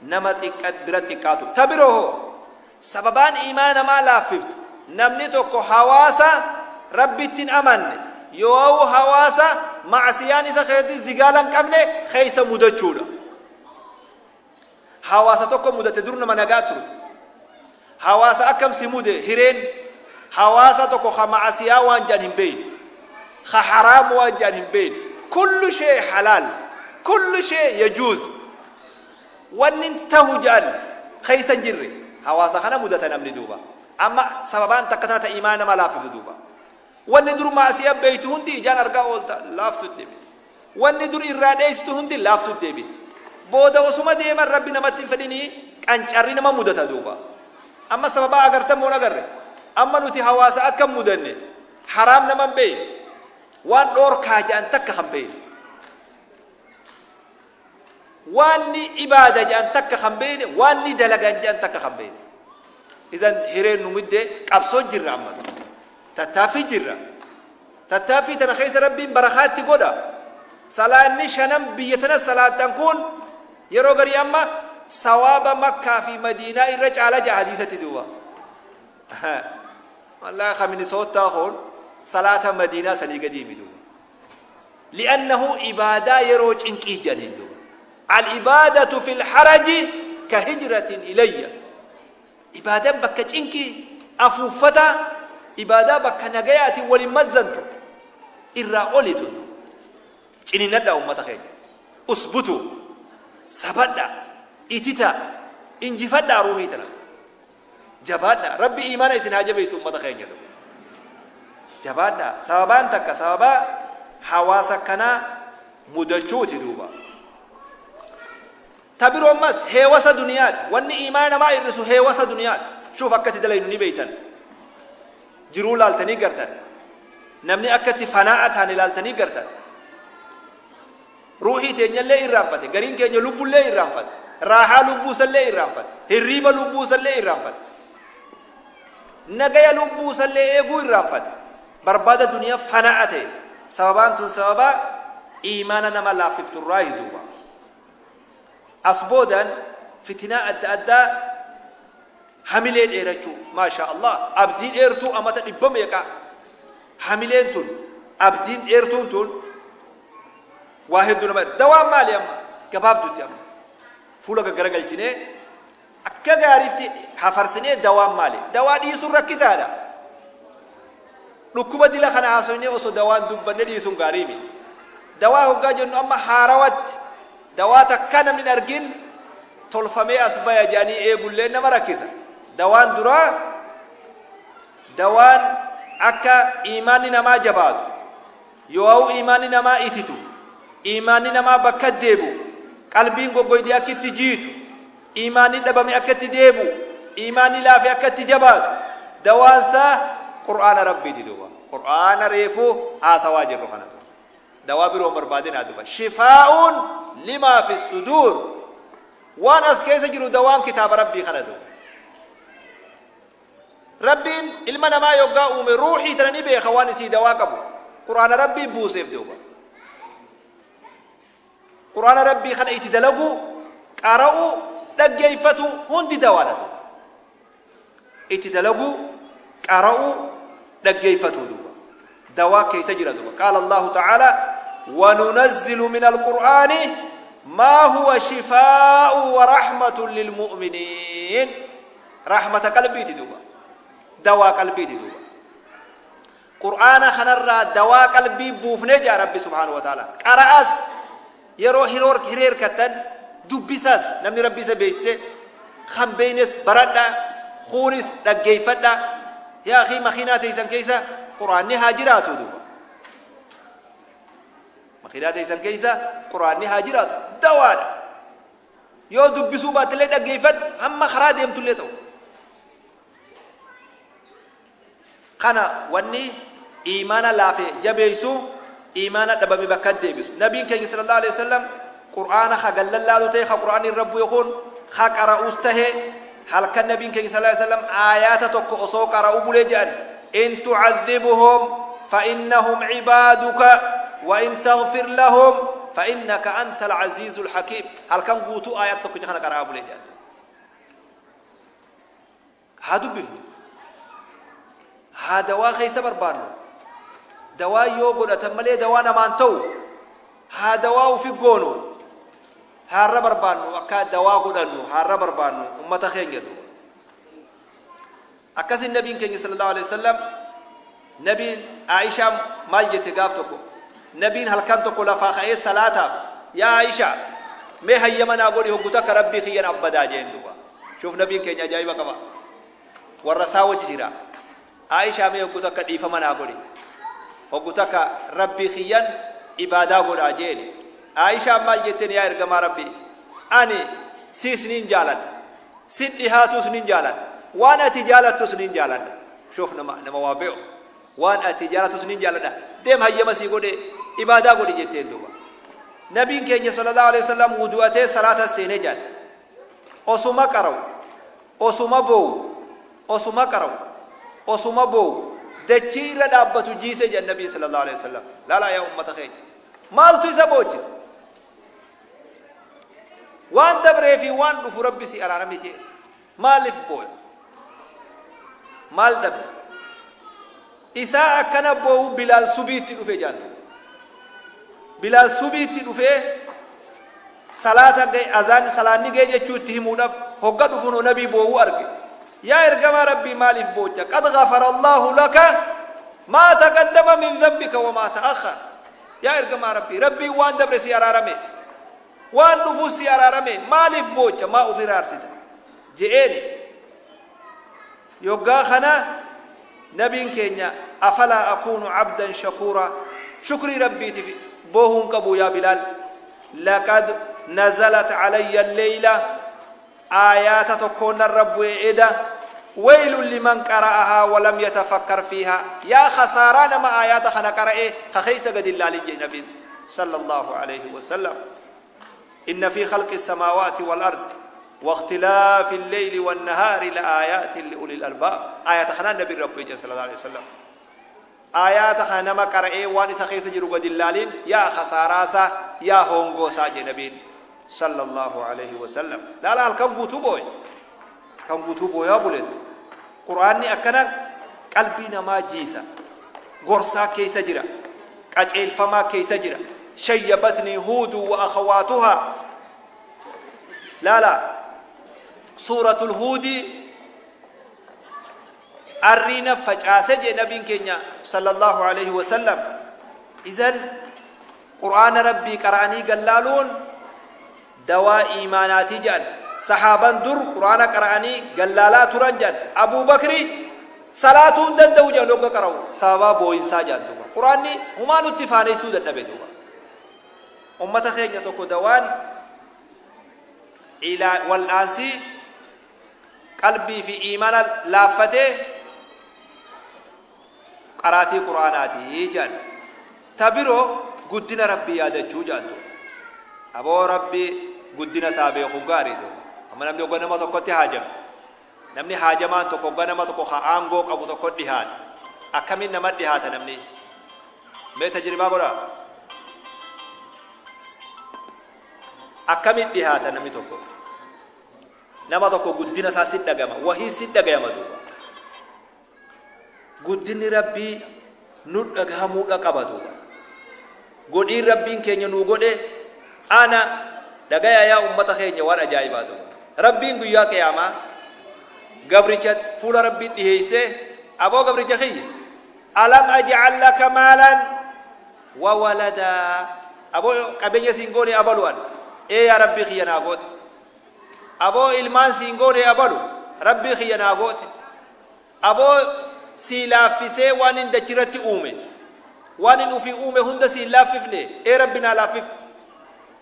nama xiqqa bira xiqqaatu. Ta biroo hoo sababaan iimaana namaa laaffiftu, namni tokko hawaasa Rabbitti hin amanne yoo'uu hawaasa ma'siyaan isa keessatti zigaala hin qabne keessa mudachuudha. Hawaasa tokko mudate, dur nama nagaa turte. Hawaasa akkam si mude hireen? Hawaasa tokko ka ma'asiyaa waan jedhan hin beeyne, ka haraam waan jedhan hin beeyne, kullu shee halaal, kullu shee yajuuz, wanni tahu jedhan keessa hin jirre, hawaasa kana mudata namni duuba. Amma sababaan takka tana ta imaana nama laaffisu duuba. Wanni dur ma'asiyaa beeytu hundi ijaan argaa oolta, laaftu deebite. Wanni dur irraa dheeysitu hundi laaftu deebite. Booda osuma deeman Rabbi namatti hin fedhinii qancarri nama mudata duuba. Amma sababaa agartan moo hin agarre? Amma nuti hawaasa akkam mudanne? Haraam nama hin beeyne. Waan dhoorkaa jedhan takka kan beeyne. Waan ni ibaada jedhan takka kan beeyne, waan ni dalagan jedhan takka kan beeyne. Izan hireen nu mudde, qabsoo jirra amma. Tattaaffii jirra. Tattaaffii tana keessa Rabbiin barakaa itti godha. Salaanni shanan biyya tana salaattan kun yeroo garii amma sawaaba Makkaa fi Madiinaa irra caala ja'a hadiisatti duuba. Wallaahi ka Minisoottaa kun salaata Madiinaa sanii gadii mi duuba. Li'annahu ibaadaa yeroo cinqii jedhaniin duuba. Al-ibaadatu fil haraji ka hijratin ilayya. Ibaadaan bakka cinqii, afuuffataa, ibaadaa bakka nagayaatiin wal hin mazzantu irraa oli tun. Ciniinnadhaa ummata keenya. Usbutuu. Sabadhaa. Ititaa. Injifadhaa ruuhii tana. Jabaadhaa. Rabbi iimaana isin haa jabeessu ummata keenya. Jabaadhaa. Sababaan takka sababaa hawaasa kanaa mudachuuti duuba. Ta biroo ammas heewasa duniyaati. Wanni iimaana namaa hir'isu heewasa duniyaati. Shuuf akka itti dalaynu ni beeytan. Jiruu laaltanii gartan. Namni akka itti fanaa'a taane laaltanii gartan. Ruuhii teenyallee irraanfate. Gariin keenya lubbullee irraanfate. Raahaa lubbuusallee irraanfate. Hirriiba lubbuusallee irraanfate. Nagaya lubbuusallee eeguu irraanfate. Barbaada duniyaa fanaa'a ta'e. Sababaan tun sababaa iimaana nama laaffifturraayi duuba. As boodaan fitinaa adda addaa, hamilee dheerachuu, maashaa Allah, abdii dheertuu amata dhibba meeqaa, hamileen tun, abdiin dheertuun tun waa hedduu nama. Dawaan maali amma gabaabdutti? Amma fuula gaggaragalchinee akka gaariitti hafarsinee, dawaan maali? Dawaa dhiisuun rakkisaadha. Dhukkuba dila kana haasoynee osoo dawaan dubbanne dhiisuun gaarii miti. Dawaa hoggaa jennu amma haarawatti dawaa takkaa namni hin argin tolfamee as baya jedhanii eegullee nama rakkisa. Dawaan duraa, dawaan akka iimaanni namaa jabaatu, yoo'uu iimaanni namaa ititu, iimaanni namaa bakka deebi'u, qalbiin goggoydee akka itti jiitu, Iimaanni dhabame akka itti deebi'u, iimaanni laafe akka itti jabaatu, dawaan isaa Qur'aana Rabbiiti duuba. Qur'aana reefu haasawaa jirru kana duuba. Dawaa biroo hin barbaadinaa duuba. Shifaa'uun limaa fi suduur. Waan as keessa jiru dawaan kitaaba Rabbii kana duuba. Rabbiin ilma namaa yoggaa uume ruuhii tana ni beeka, waan isii dawaa qabu. Qur'aana Rabbii buuseef duuba. Qur'aana Rabbii kana itti dalaguu, qara'uu, dhaggeeyfatuu hundi dawaadha duuba. Itti dalaguu, qara'uu, dhaggeeyfatuu duuba. Dawaa keessa jira duuba. Qaala Allahu ta'ala: "Wanunazzilu min alqur'aani maa huwa shifaa'u wa rahmatun lilmu'miniin." Rahmata qalbiiti duuba. Dawaa qalbiiti duuba. Qur'aana kanarraa dawaa qalbii buufne jedha Rabbi subhaanahu wa ta'ala. Qara'as yeroo hireerkattan, Dubbisaas namni Rabbi isa beeksise, kan beeynes baradhaa, kuunis dhaggeeyfadhaa. Yaa akhii, makiinaa teeysan keeysa Qur'aanni haa jiraatu duuba. Makiinaa teeysan keeysa Qur'aanni haa jiraatu. Dawaadha. Yoo dubbisuu baattellee dhaggeeyfadhu, hamma karaa deemtullee ta'u. Kana wanni iimaana laafe jabeeysu, iimaana dhabame bakka deebisu. Nabiin keenya sallallahu alaihi wasallam Qur'aana ka gallallaalu ta'e, ka Qur'aanni irra bu'e kun ka qara'us tahe, halkan nabiin keenya sallallahu alaihi wasallam aayaata tokko osoo qara'u bulee jedhan, in tu'adhibuhum fa innahum ibaaduka wa in taghfir lahum fa innaka antal aziizul hakiim. Halkan guutuu aayaata tokkicha kana qara'aa bulee jedhan. Haa dubbifnu. Haa dawaa keessa barbaannu. Dawaa yoo godhatan malee dawaa namaan ta'u. Haa dawaa ufi goonu. Haarra barbaannu, akka dawaa godhannu haarra barbaannu, ummata keenya duuba. Akkasin nabiin keenya sallallahu alaihi wasallam, nabiin Aishaa maal jette? Gaaf tokko nabiin halkan tokko lafaa ka'ee salaataaf, "Yaa Aishaa, mee hayyama naa godhi, hoggu takka Rabbii kiyyan abbadaa," jeen duuba. Shuuf, nabiin keenya ajaa'iba qaba. Warra isaa wajji jira. "Aishaa, mee hoggu takka dhiifama naa godhi. Hoggu takka Rabbii kiyyan ibaadaa godhaa," jeeni. Aishaan maal jetteen? "Yaa ergamaa Rabbii, ani siis niin jaaladha. Sin dhihaatus nin jaaladha. Waan ati jaalattus nin jaaladha." Shuuf, nama waa beeku. "Waan ati jaalatus nin jaaladha. Deem, hayyama sii godhe, ibaadaa godhi," jetteen duuba. Nabiin keenya sallallahu alaihi wasallam wudu'atee salaata seenee jaal. Osuma qara'u, osuma boo'u, osuma qara'u, osuma boo'u, dachii irra dhaabbatu jiise jedhan nabiin sallallahu alaihi wasallam. Laalaa yaa ummata keenya. Maaltu isa boochise? Waan dabree fi waan dhufu Rabbi si araarame jee. Maaliif booya? Maal dhabe? Isaa akkana boo'u, Bilaal subiitti dhufe jaallu. Bilaal subiitti dhufee salaata ga'e, azaan salaanni ga'e jechuu itti himuudhaaf hogga dhufuun nabii boo'uu arge. "Yaa ergamaa Rabbii, maaliif boocha? Qad ghafara Allahu laka maa taqaddama min dhanbika wa maa ta'akhkhar. Yaa ergamaa Rabbii, Rabbiin waan dabre si araarame. Waan dhufuus si araarame, maaliif boocha? Maa of hiraarsita?" je'eeni. Yoggaa kana nabiin keenya, "Afalaa akuunu abdan shakuura? Shukrii Rabbiitiif boohuun qabu yaa Bilaal? Laqad nazalat alayya lleyla, aayaata tokkoon narra bu'e eda, weylun liman qara'ahaa walam yatafakkar fiihaa, yaa khasaaraa nama aayaata kana qara'ee ka keessa gad hin laalin," jedhe nabiin sallallahu alayhi wasallam. Inna fi khalqi samaawaati wal ard واختلاف الليل والنهار لآيات لأولي الألباب. آيات خنا النبي ربي صلى الله عليه وسلم، آيات خنا نما قرأ وان إسا خيس جرو قد اللالين، يا خساراسا، يا هونغوسا، جي نبي صلى الله عليه وسلم. لا لا، halkan guutuu booye, kan guutuu booyaa buletu. Qur'aanni akkana qalbii namaa jiisa. Gorsaa keessa jira, qaceelfamaa keessa jira. Shayyabatni Huudu wa akhawaatuhaa. Laala, Suuratul Huudii arriina facaase jee nabiin keenya sallallahu alaihi wasallam. Idan Qur'aana Rabbii qara'anii gallaaluun dawaa iimaanaatii jedhan. Sahaaban dur Qur'aana qara'anii gallaalaa turan jedhan. Abuu Bakri salaatuu hin danda'u jedhan hogga qara'u, sababaa boo'insaa jedhan duuba. Qur'aanni humaa nutti faaneessuu dadhabe duuba. Ummata keenya tokko dawaan wal'aansii qalbii fi iimaana laaffatee qaraatii Qur'aanaati jedhan. Ta biroo guddina Rabbii yaadachuu jedhan duuba. Aboo, Rabbii guddina isaa beekuun gaarii duuba. Amma namni hogga nama tokkotti haajame, namni haajamaan tokko hogga nama tokko ka aangoo qabu tokko dhihaate, akkamiin nama dhihaata namni? Mee tajribaa godhaa. Akkamiin dhihaata namni tokko? Nama tokko guddina isaa si dhagama, wahii si dhagayama duuba. Guddinni Rabbii nu dhagahamuudha qaba duuba. Godhiin Rabbiin keenya nuu godhe ana dhagaya yaa ummata keenya, waan ajaa'ibaa duuba. Rabbiin guyyaa qiyaamaa gabricha fuula Rabbii dhiheessee, "Aboo gabricha kiyya, alam aj'al laka maalan wa waladaa? Aboo, qabeenya siin goone abalu an Ee yaa Rabbii kiyya naa goote. Aboo ilmaan siin goone abalu, Rabbii kiyya naa goote. Aboo sii laaffisee waan hin dachirratti uume, waan hin ufii uume hunda siin laaffifne, ee Rabbi naa laaffifte.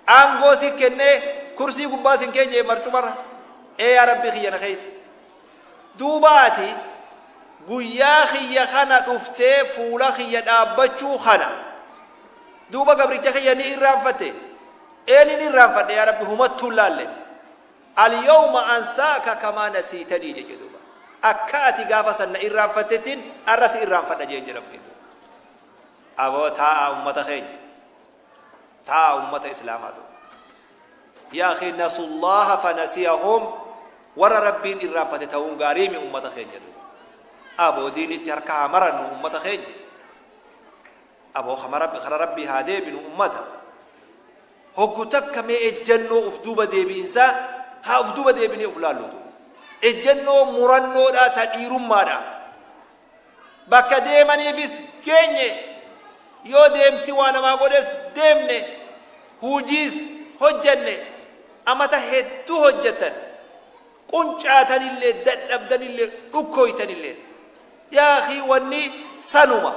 Aangoo si kennee kursii gubbaa sin keenye marcumarra, ee yaa Rabbii kiyya na keessa. Duuba ati guyyaa kiyya kana dhuftee fuula kiyya dhaabbachuu kana duuba gabricha kiyya ni irraanfatte? Ee nin irraanfadhe yaa Rabbi, humattuu hin laalle. Alyawma ansaaka kamaa nasiitanii jeche duuba. Akka ati gaafa san na irraanfattettiin arra si irraanfadha jeen jedha Rabbiin. Aboo taa'aa ummata keenya. Taa'aa ummata islaamaa duuba. Yaa akhi, nasullaha fanasiyahum, warra Rabbiin irraanfate ta'uun gaariimi ummata keenya duuba. Aboo diinitti harka haa marannu ummata keenya. Aboo kara Rabbii haa deebinu ummata. Hoggu takka mee ejjannoo uf duuba deebi'insaa haa uf duuba deebinee uf laallu duuba. Ejjannoo murannoodhaa ta dhiirummaadhaa. Bakka deemaniifis geenye, yoo deemsi waa namaa godhes deemne, hujiis hojjanne, amata hedduu hojjattan, quncaatanillee, dadhabdanillee, dhukkooytanillee. Yaa akhii, wanni sanuma.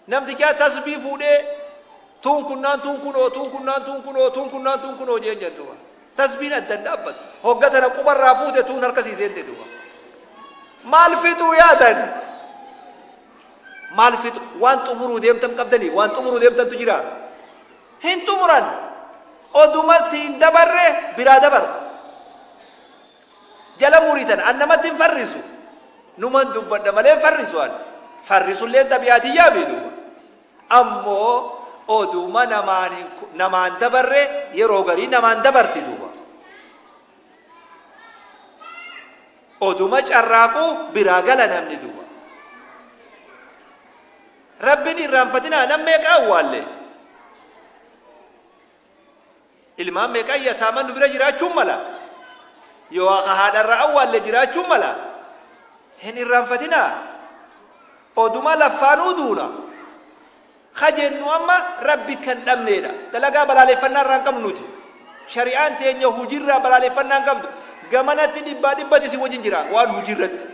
Namtichaa tasbii fuudhee tuun kunnaan tuun kunoo, tuun kunnaan tuun kunoo, tuun kunnaan tuun kunoo jeen jedhan duuba. Tasbiin addan dhaabbattu. Hogga tana qubarraa fuute tuun harka sii seente duuba. Maal fixuu yaadan? Maal fixu? Waan xumuruu deemtan qabdanii? Waan xumuruu deemtantu jira? Hin xumuran. Oduma siin dabarre biraa dabarta. Jala muritan an namatti hin farrisu. Numan dubbadha malee hin farrisu an. Farrisulleen xabi'aa tiyyaa mii duuba. Ammoo oduma namaan hin namaan dabarre yeroo garii namaan dabarti duuba. Oduma carraaquu biraa gala namni duuba. Rabbin irraanfatinaa, nam meeqa awwaalle? Ilmaan meeqa yataaman nu bira jiraachuun mala? Yoo ka haadharra awwaalle jiraachuun mala? Hin irraanfatinaa. Oduma laffaanuu duuna. Ka jennu amma Rabbi kan dhabneedha. Dalagaa balaaleffannaa irraa hin qabnu nuti. Shari'aan teenya hujirraa balaaleffannaa hin qabdu. Gamanatti dhibbaa dhibbatti isin wajjin jira waan hujirratti.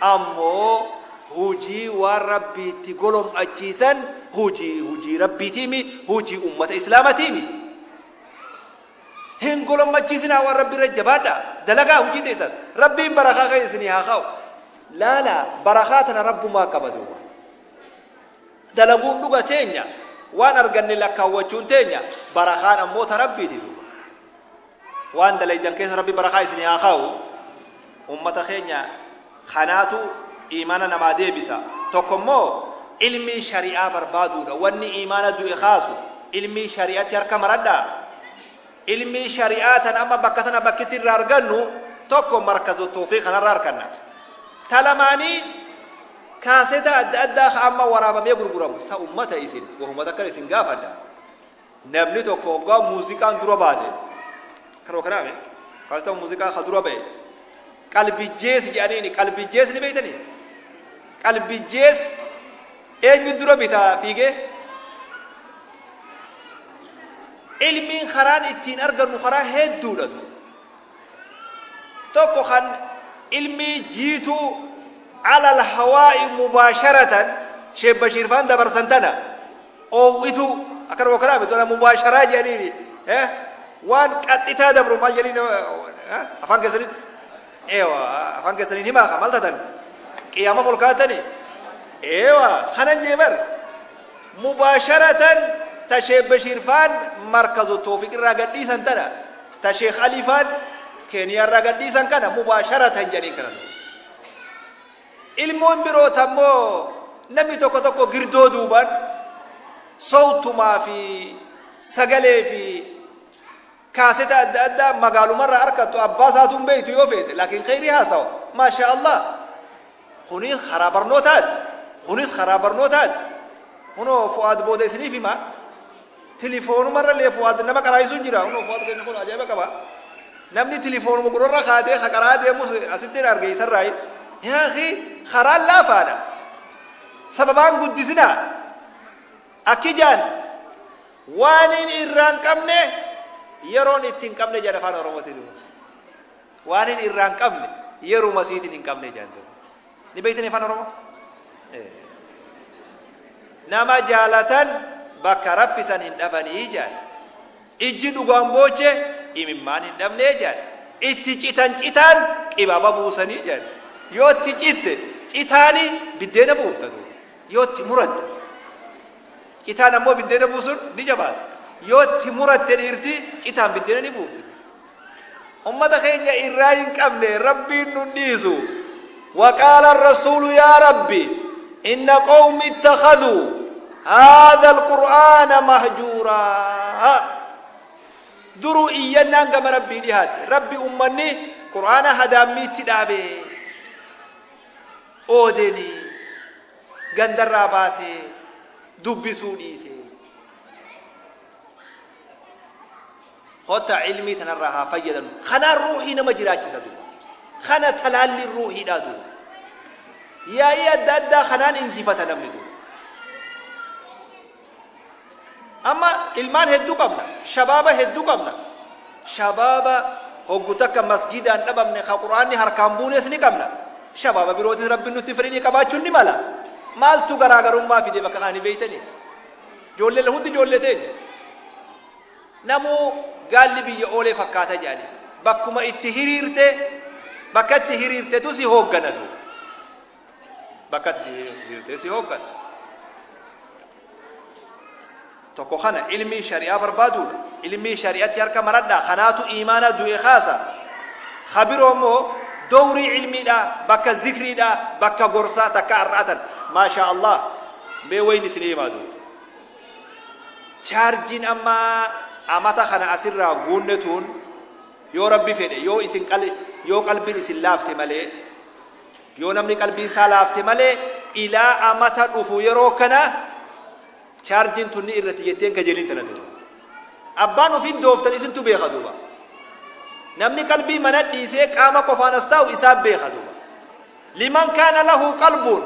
Ammoo hujii waan Rabbi itti golom'achiisan hujii hujii Rabbiitiimi, hujii ummata islaamatiimi. Hin golom'achiisinaa, waan Rabbi irra jabaadhaa. Dalagaa hujii teessan. Rabbiin barakaa keessa isinii haa kaa'u. Laala, barakaa tana Rabbumaa qaba duuba. Dalaguun dhuga teenya, waan arganne lakkaawwachuun teenya, barakaan ammoo ta Rabbiiti duuba. Waan dalaydan keessa Rabbi barakaa isinii haa kaa'u. Ummata keenya, kanaatu iimaana namaa deebisa. Tokko immoo ilmii shari'aa barbaaduudha. Wanni iimaana du'e kaasu ilmii shari'atti harka maradhaa. Ilmii shari'aa tan amma bakka tana bakkitti irraa argannu tokko markazu tawfiiq kanarraa arganna. Ta lamaanii kaaseta adda addaa ka amma waraabamee gurguramu sa ummata isin wahuma takkan isin gaafadha. Namni tokko hoggaa muuziqaan dura baate, kanuma kanaame kaaseta muuziqaa ka dura ba'e qalbijjees jedhaniini, qalbijjees ni beektanii? Qalbijjees eenyu dura bitaa fiigee? Ilmiin karaan ittiin argannu karaa hedduudha. Tokko kan ilmii jiituu alal hawaa'i mubaasharatan Sheekh Bashiir faan dabarsan tana oowwituu akkanuma kanaa miti, tana mubaasharaa jedhaniini waan qaxxitaa dabru maal jedhanii afaan keessanitti, eewa, afaan keessaniin himaa ka maal tatan qiyaama ol kaatanii, eewa, kanan jee bar mubaasharatan ta Sheekh Bashiir faan markazu Toofiq irraa gadhiisan tana, ta Sheekh Alii faan Keeniyaa irraa gadhiisan kana mubaasharatan jedhaniin kana. Ilmoon biroo tammoo namni tokko tokko girdoo duubaan sowtumaa fi sagalee fi kaaseta adda addaa magaalumarraa arkattu, abbaa isaatu hin beektu yoo feete, laakiin kheyrii haasawa, maasha Allah. Kunis karaa barnootaati, kunis karaa barnootaati. Kunoo Fu'aad booda isiniif hima. Tilifoonumarra illee Fu'aad nama qaraayisuun jira. Kunoo Fu'aad keenya kun ajaa'iba qaba. Namni tilifoonuma gurrarra kaatee ka qaraa deemus asitti hin arge isarraayi. Yaa akhi, karaan laafaadha. Sababaan guddisinaa. Akki jaan waaniin irraa hin qabne. Yeroon itti hin qabne jedhan afaan Oromootiin. Waan hin irraa hin qabne yeruma siitiin hin qabne jedhan. Ni beektanii afaan Oromoo? Nama jaalatan bakka raffisan hin dhabanii jedhan. Ijji dhugaan booche imimmaan hin dhabnee jedhan. Itti citan citaan qibaba buusanii jedhan. Yoo itti citte citaani biddeena buufta duuba. Yoo itti muratte. Citaan ammoo biddeena buusuun ni jabaata. Yoo itti muratte dhiirti citaan biddeena ni buufti. Ummata keenya irraa hin qabne Rabbiin nun dhiisu. Waqaala rasuulu yaa Rabbi inna qawmi ittakhaduu haadha alqur'aana mahjuuraa. Duruu iyyannaan gama Rabbii dhihaatte. Rabbi ummanni qur'aana hadaammiitti dhaabe. Oodeni gandarraa baasee dubbisuu dhiise. Kottaa ilmii tanarraa haa fayyadamnu. Kanaan ruuhii nama jiraachisa duuba. Kana talaalliin ruuhiidhaa duuba. Yaa'ii adda addaa kanaan injifata namni duuba. Amma ilmaan hedduu qabna. Shabaaba hedduu qabna. Shabaaba hoggu takka masgidaan dhabamne ka qur'aanni harkaan buunes ni qabna. Shabaaba birootis Rabbiin nutti fedhinii qabaachuun ni mala. Maaltu garaagarummaa fide bakka kana ni beeytanii? Ijoollee hundi ijoollee teenya. Namuu gaalli biyya oolee fakkaata jedhani. Bakkuma itti hiriirte, bakka itti hiriirtetu si hooggana duuba. Bakka itti hiriirte si hooggana. Tokko kana ilmii shari'aa barbaaduudha. Ilmii shari'atti harka maradhaa. Kanaatu iimaana du'e kaasa. Ka biroo immoo dowrii ilmiidha, bakka zikriidha, bakka gorsaa takka har'aatan. Maashaa Allah. Mee wayni isin himaa duuba. Chaarjiin amma amata kana asirraa guunne tun yoo Rabbi fedhe yoo isin qal yoo qalbiin isin laafte malee yoo namni qalbiin isaa laafte malee ilaa amata dhufu yeroo kana chaarjiin tun ni irratti jetteen kajeeliin tana duuba. Abbaan ofii dooftan isintu beeka duuba. Namni qalbii mana dhiisee qaama qofaan as taa'u isaan beeka duuba. Liman kaana lahu qalbun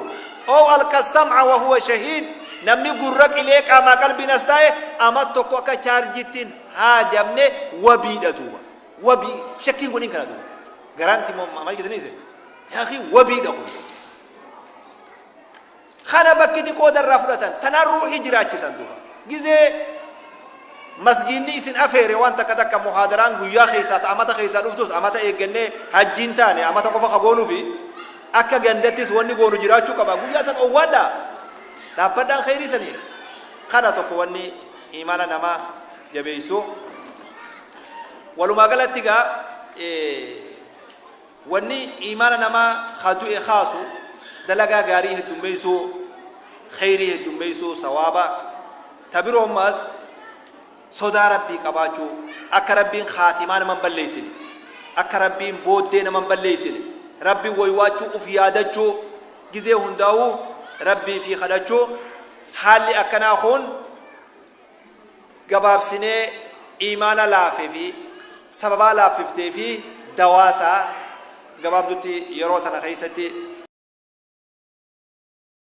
ow alqa sam'a wa huwa shahiid namni gurra qilee qaamaa qalbiin as taa'e amat tokko akka chaarjiitti hin haajamne wabiidha duuba. Wabii shakkiin godhin kana duuba. Garaanti moo maal jettanii isin? Yaa akhi wabiidha kun. Kana bakkiti qooda irraa fudhatan tanaan ruuhii jiraachisan duuba. Gizee masgiinni isin afeere waan takka takka muhaadaraan guyyaa keessaa ta amata keessaa dhuftus amata eeggannee hajjiin taane amata qofa ka goonufi akka gandattis wanni goonu jiraachuu qaba guyyaa san owwaadhaa dhaabbadhaan kheyrii sanii kana tokko wanni imaana namaa jabeessu walumaa galatti gaa Wanni iimaana namaa ka du'e kaasu dalagaa gaarii heddummeysuu, kheyrii heddummeysuu, sawaaba. Ta biroo ammaas sodaa Rabbii qabaachuu, akka Rabbiin khaatimaa nama hin balleeysine, akka Rabbiin booddee nama hin balleeysine, Rabbiin woywaachuu, uf yaadachuu, gizee hundaawuu Rabbii fi kadhachuu, haalli akkanaa kun Gabaabsinee iimaana laafe fi sababaa laaffiftee fi dawaa isaa gabaabdutti yeroo tana keessatti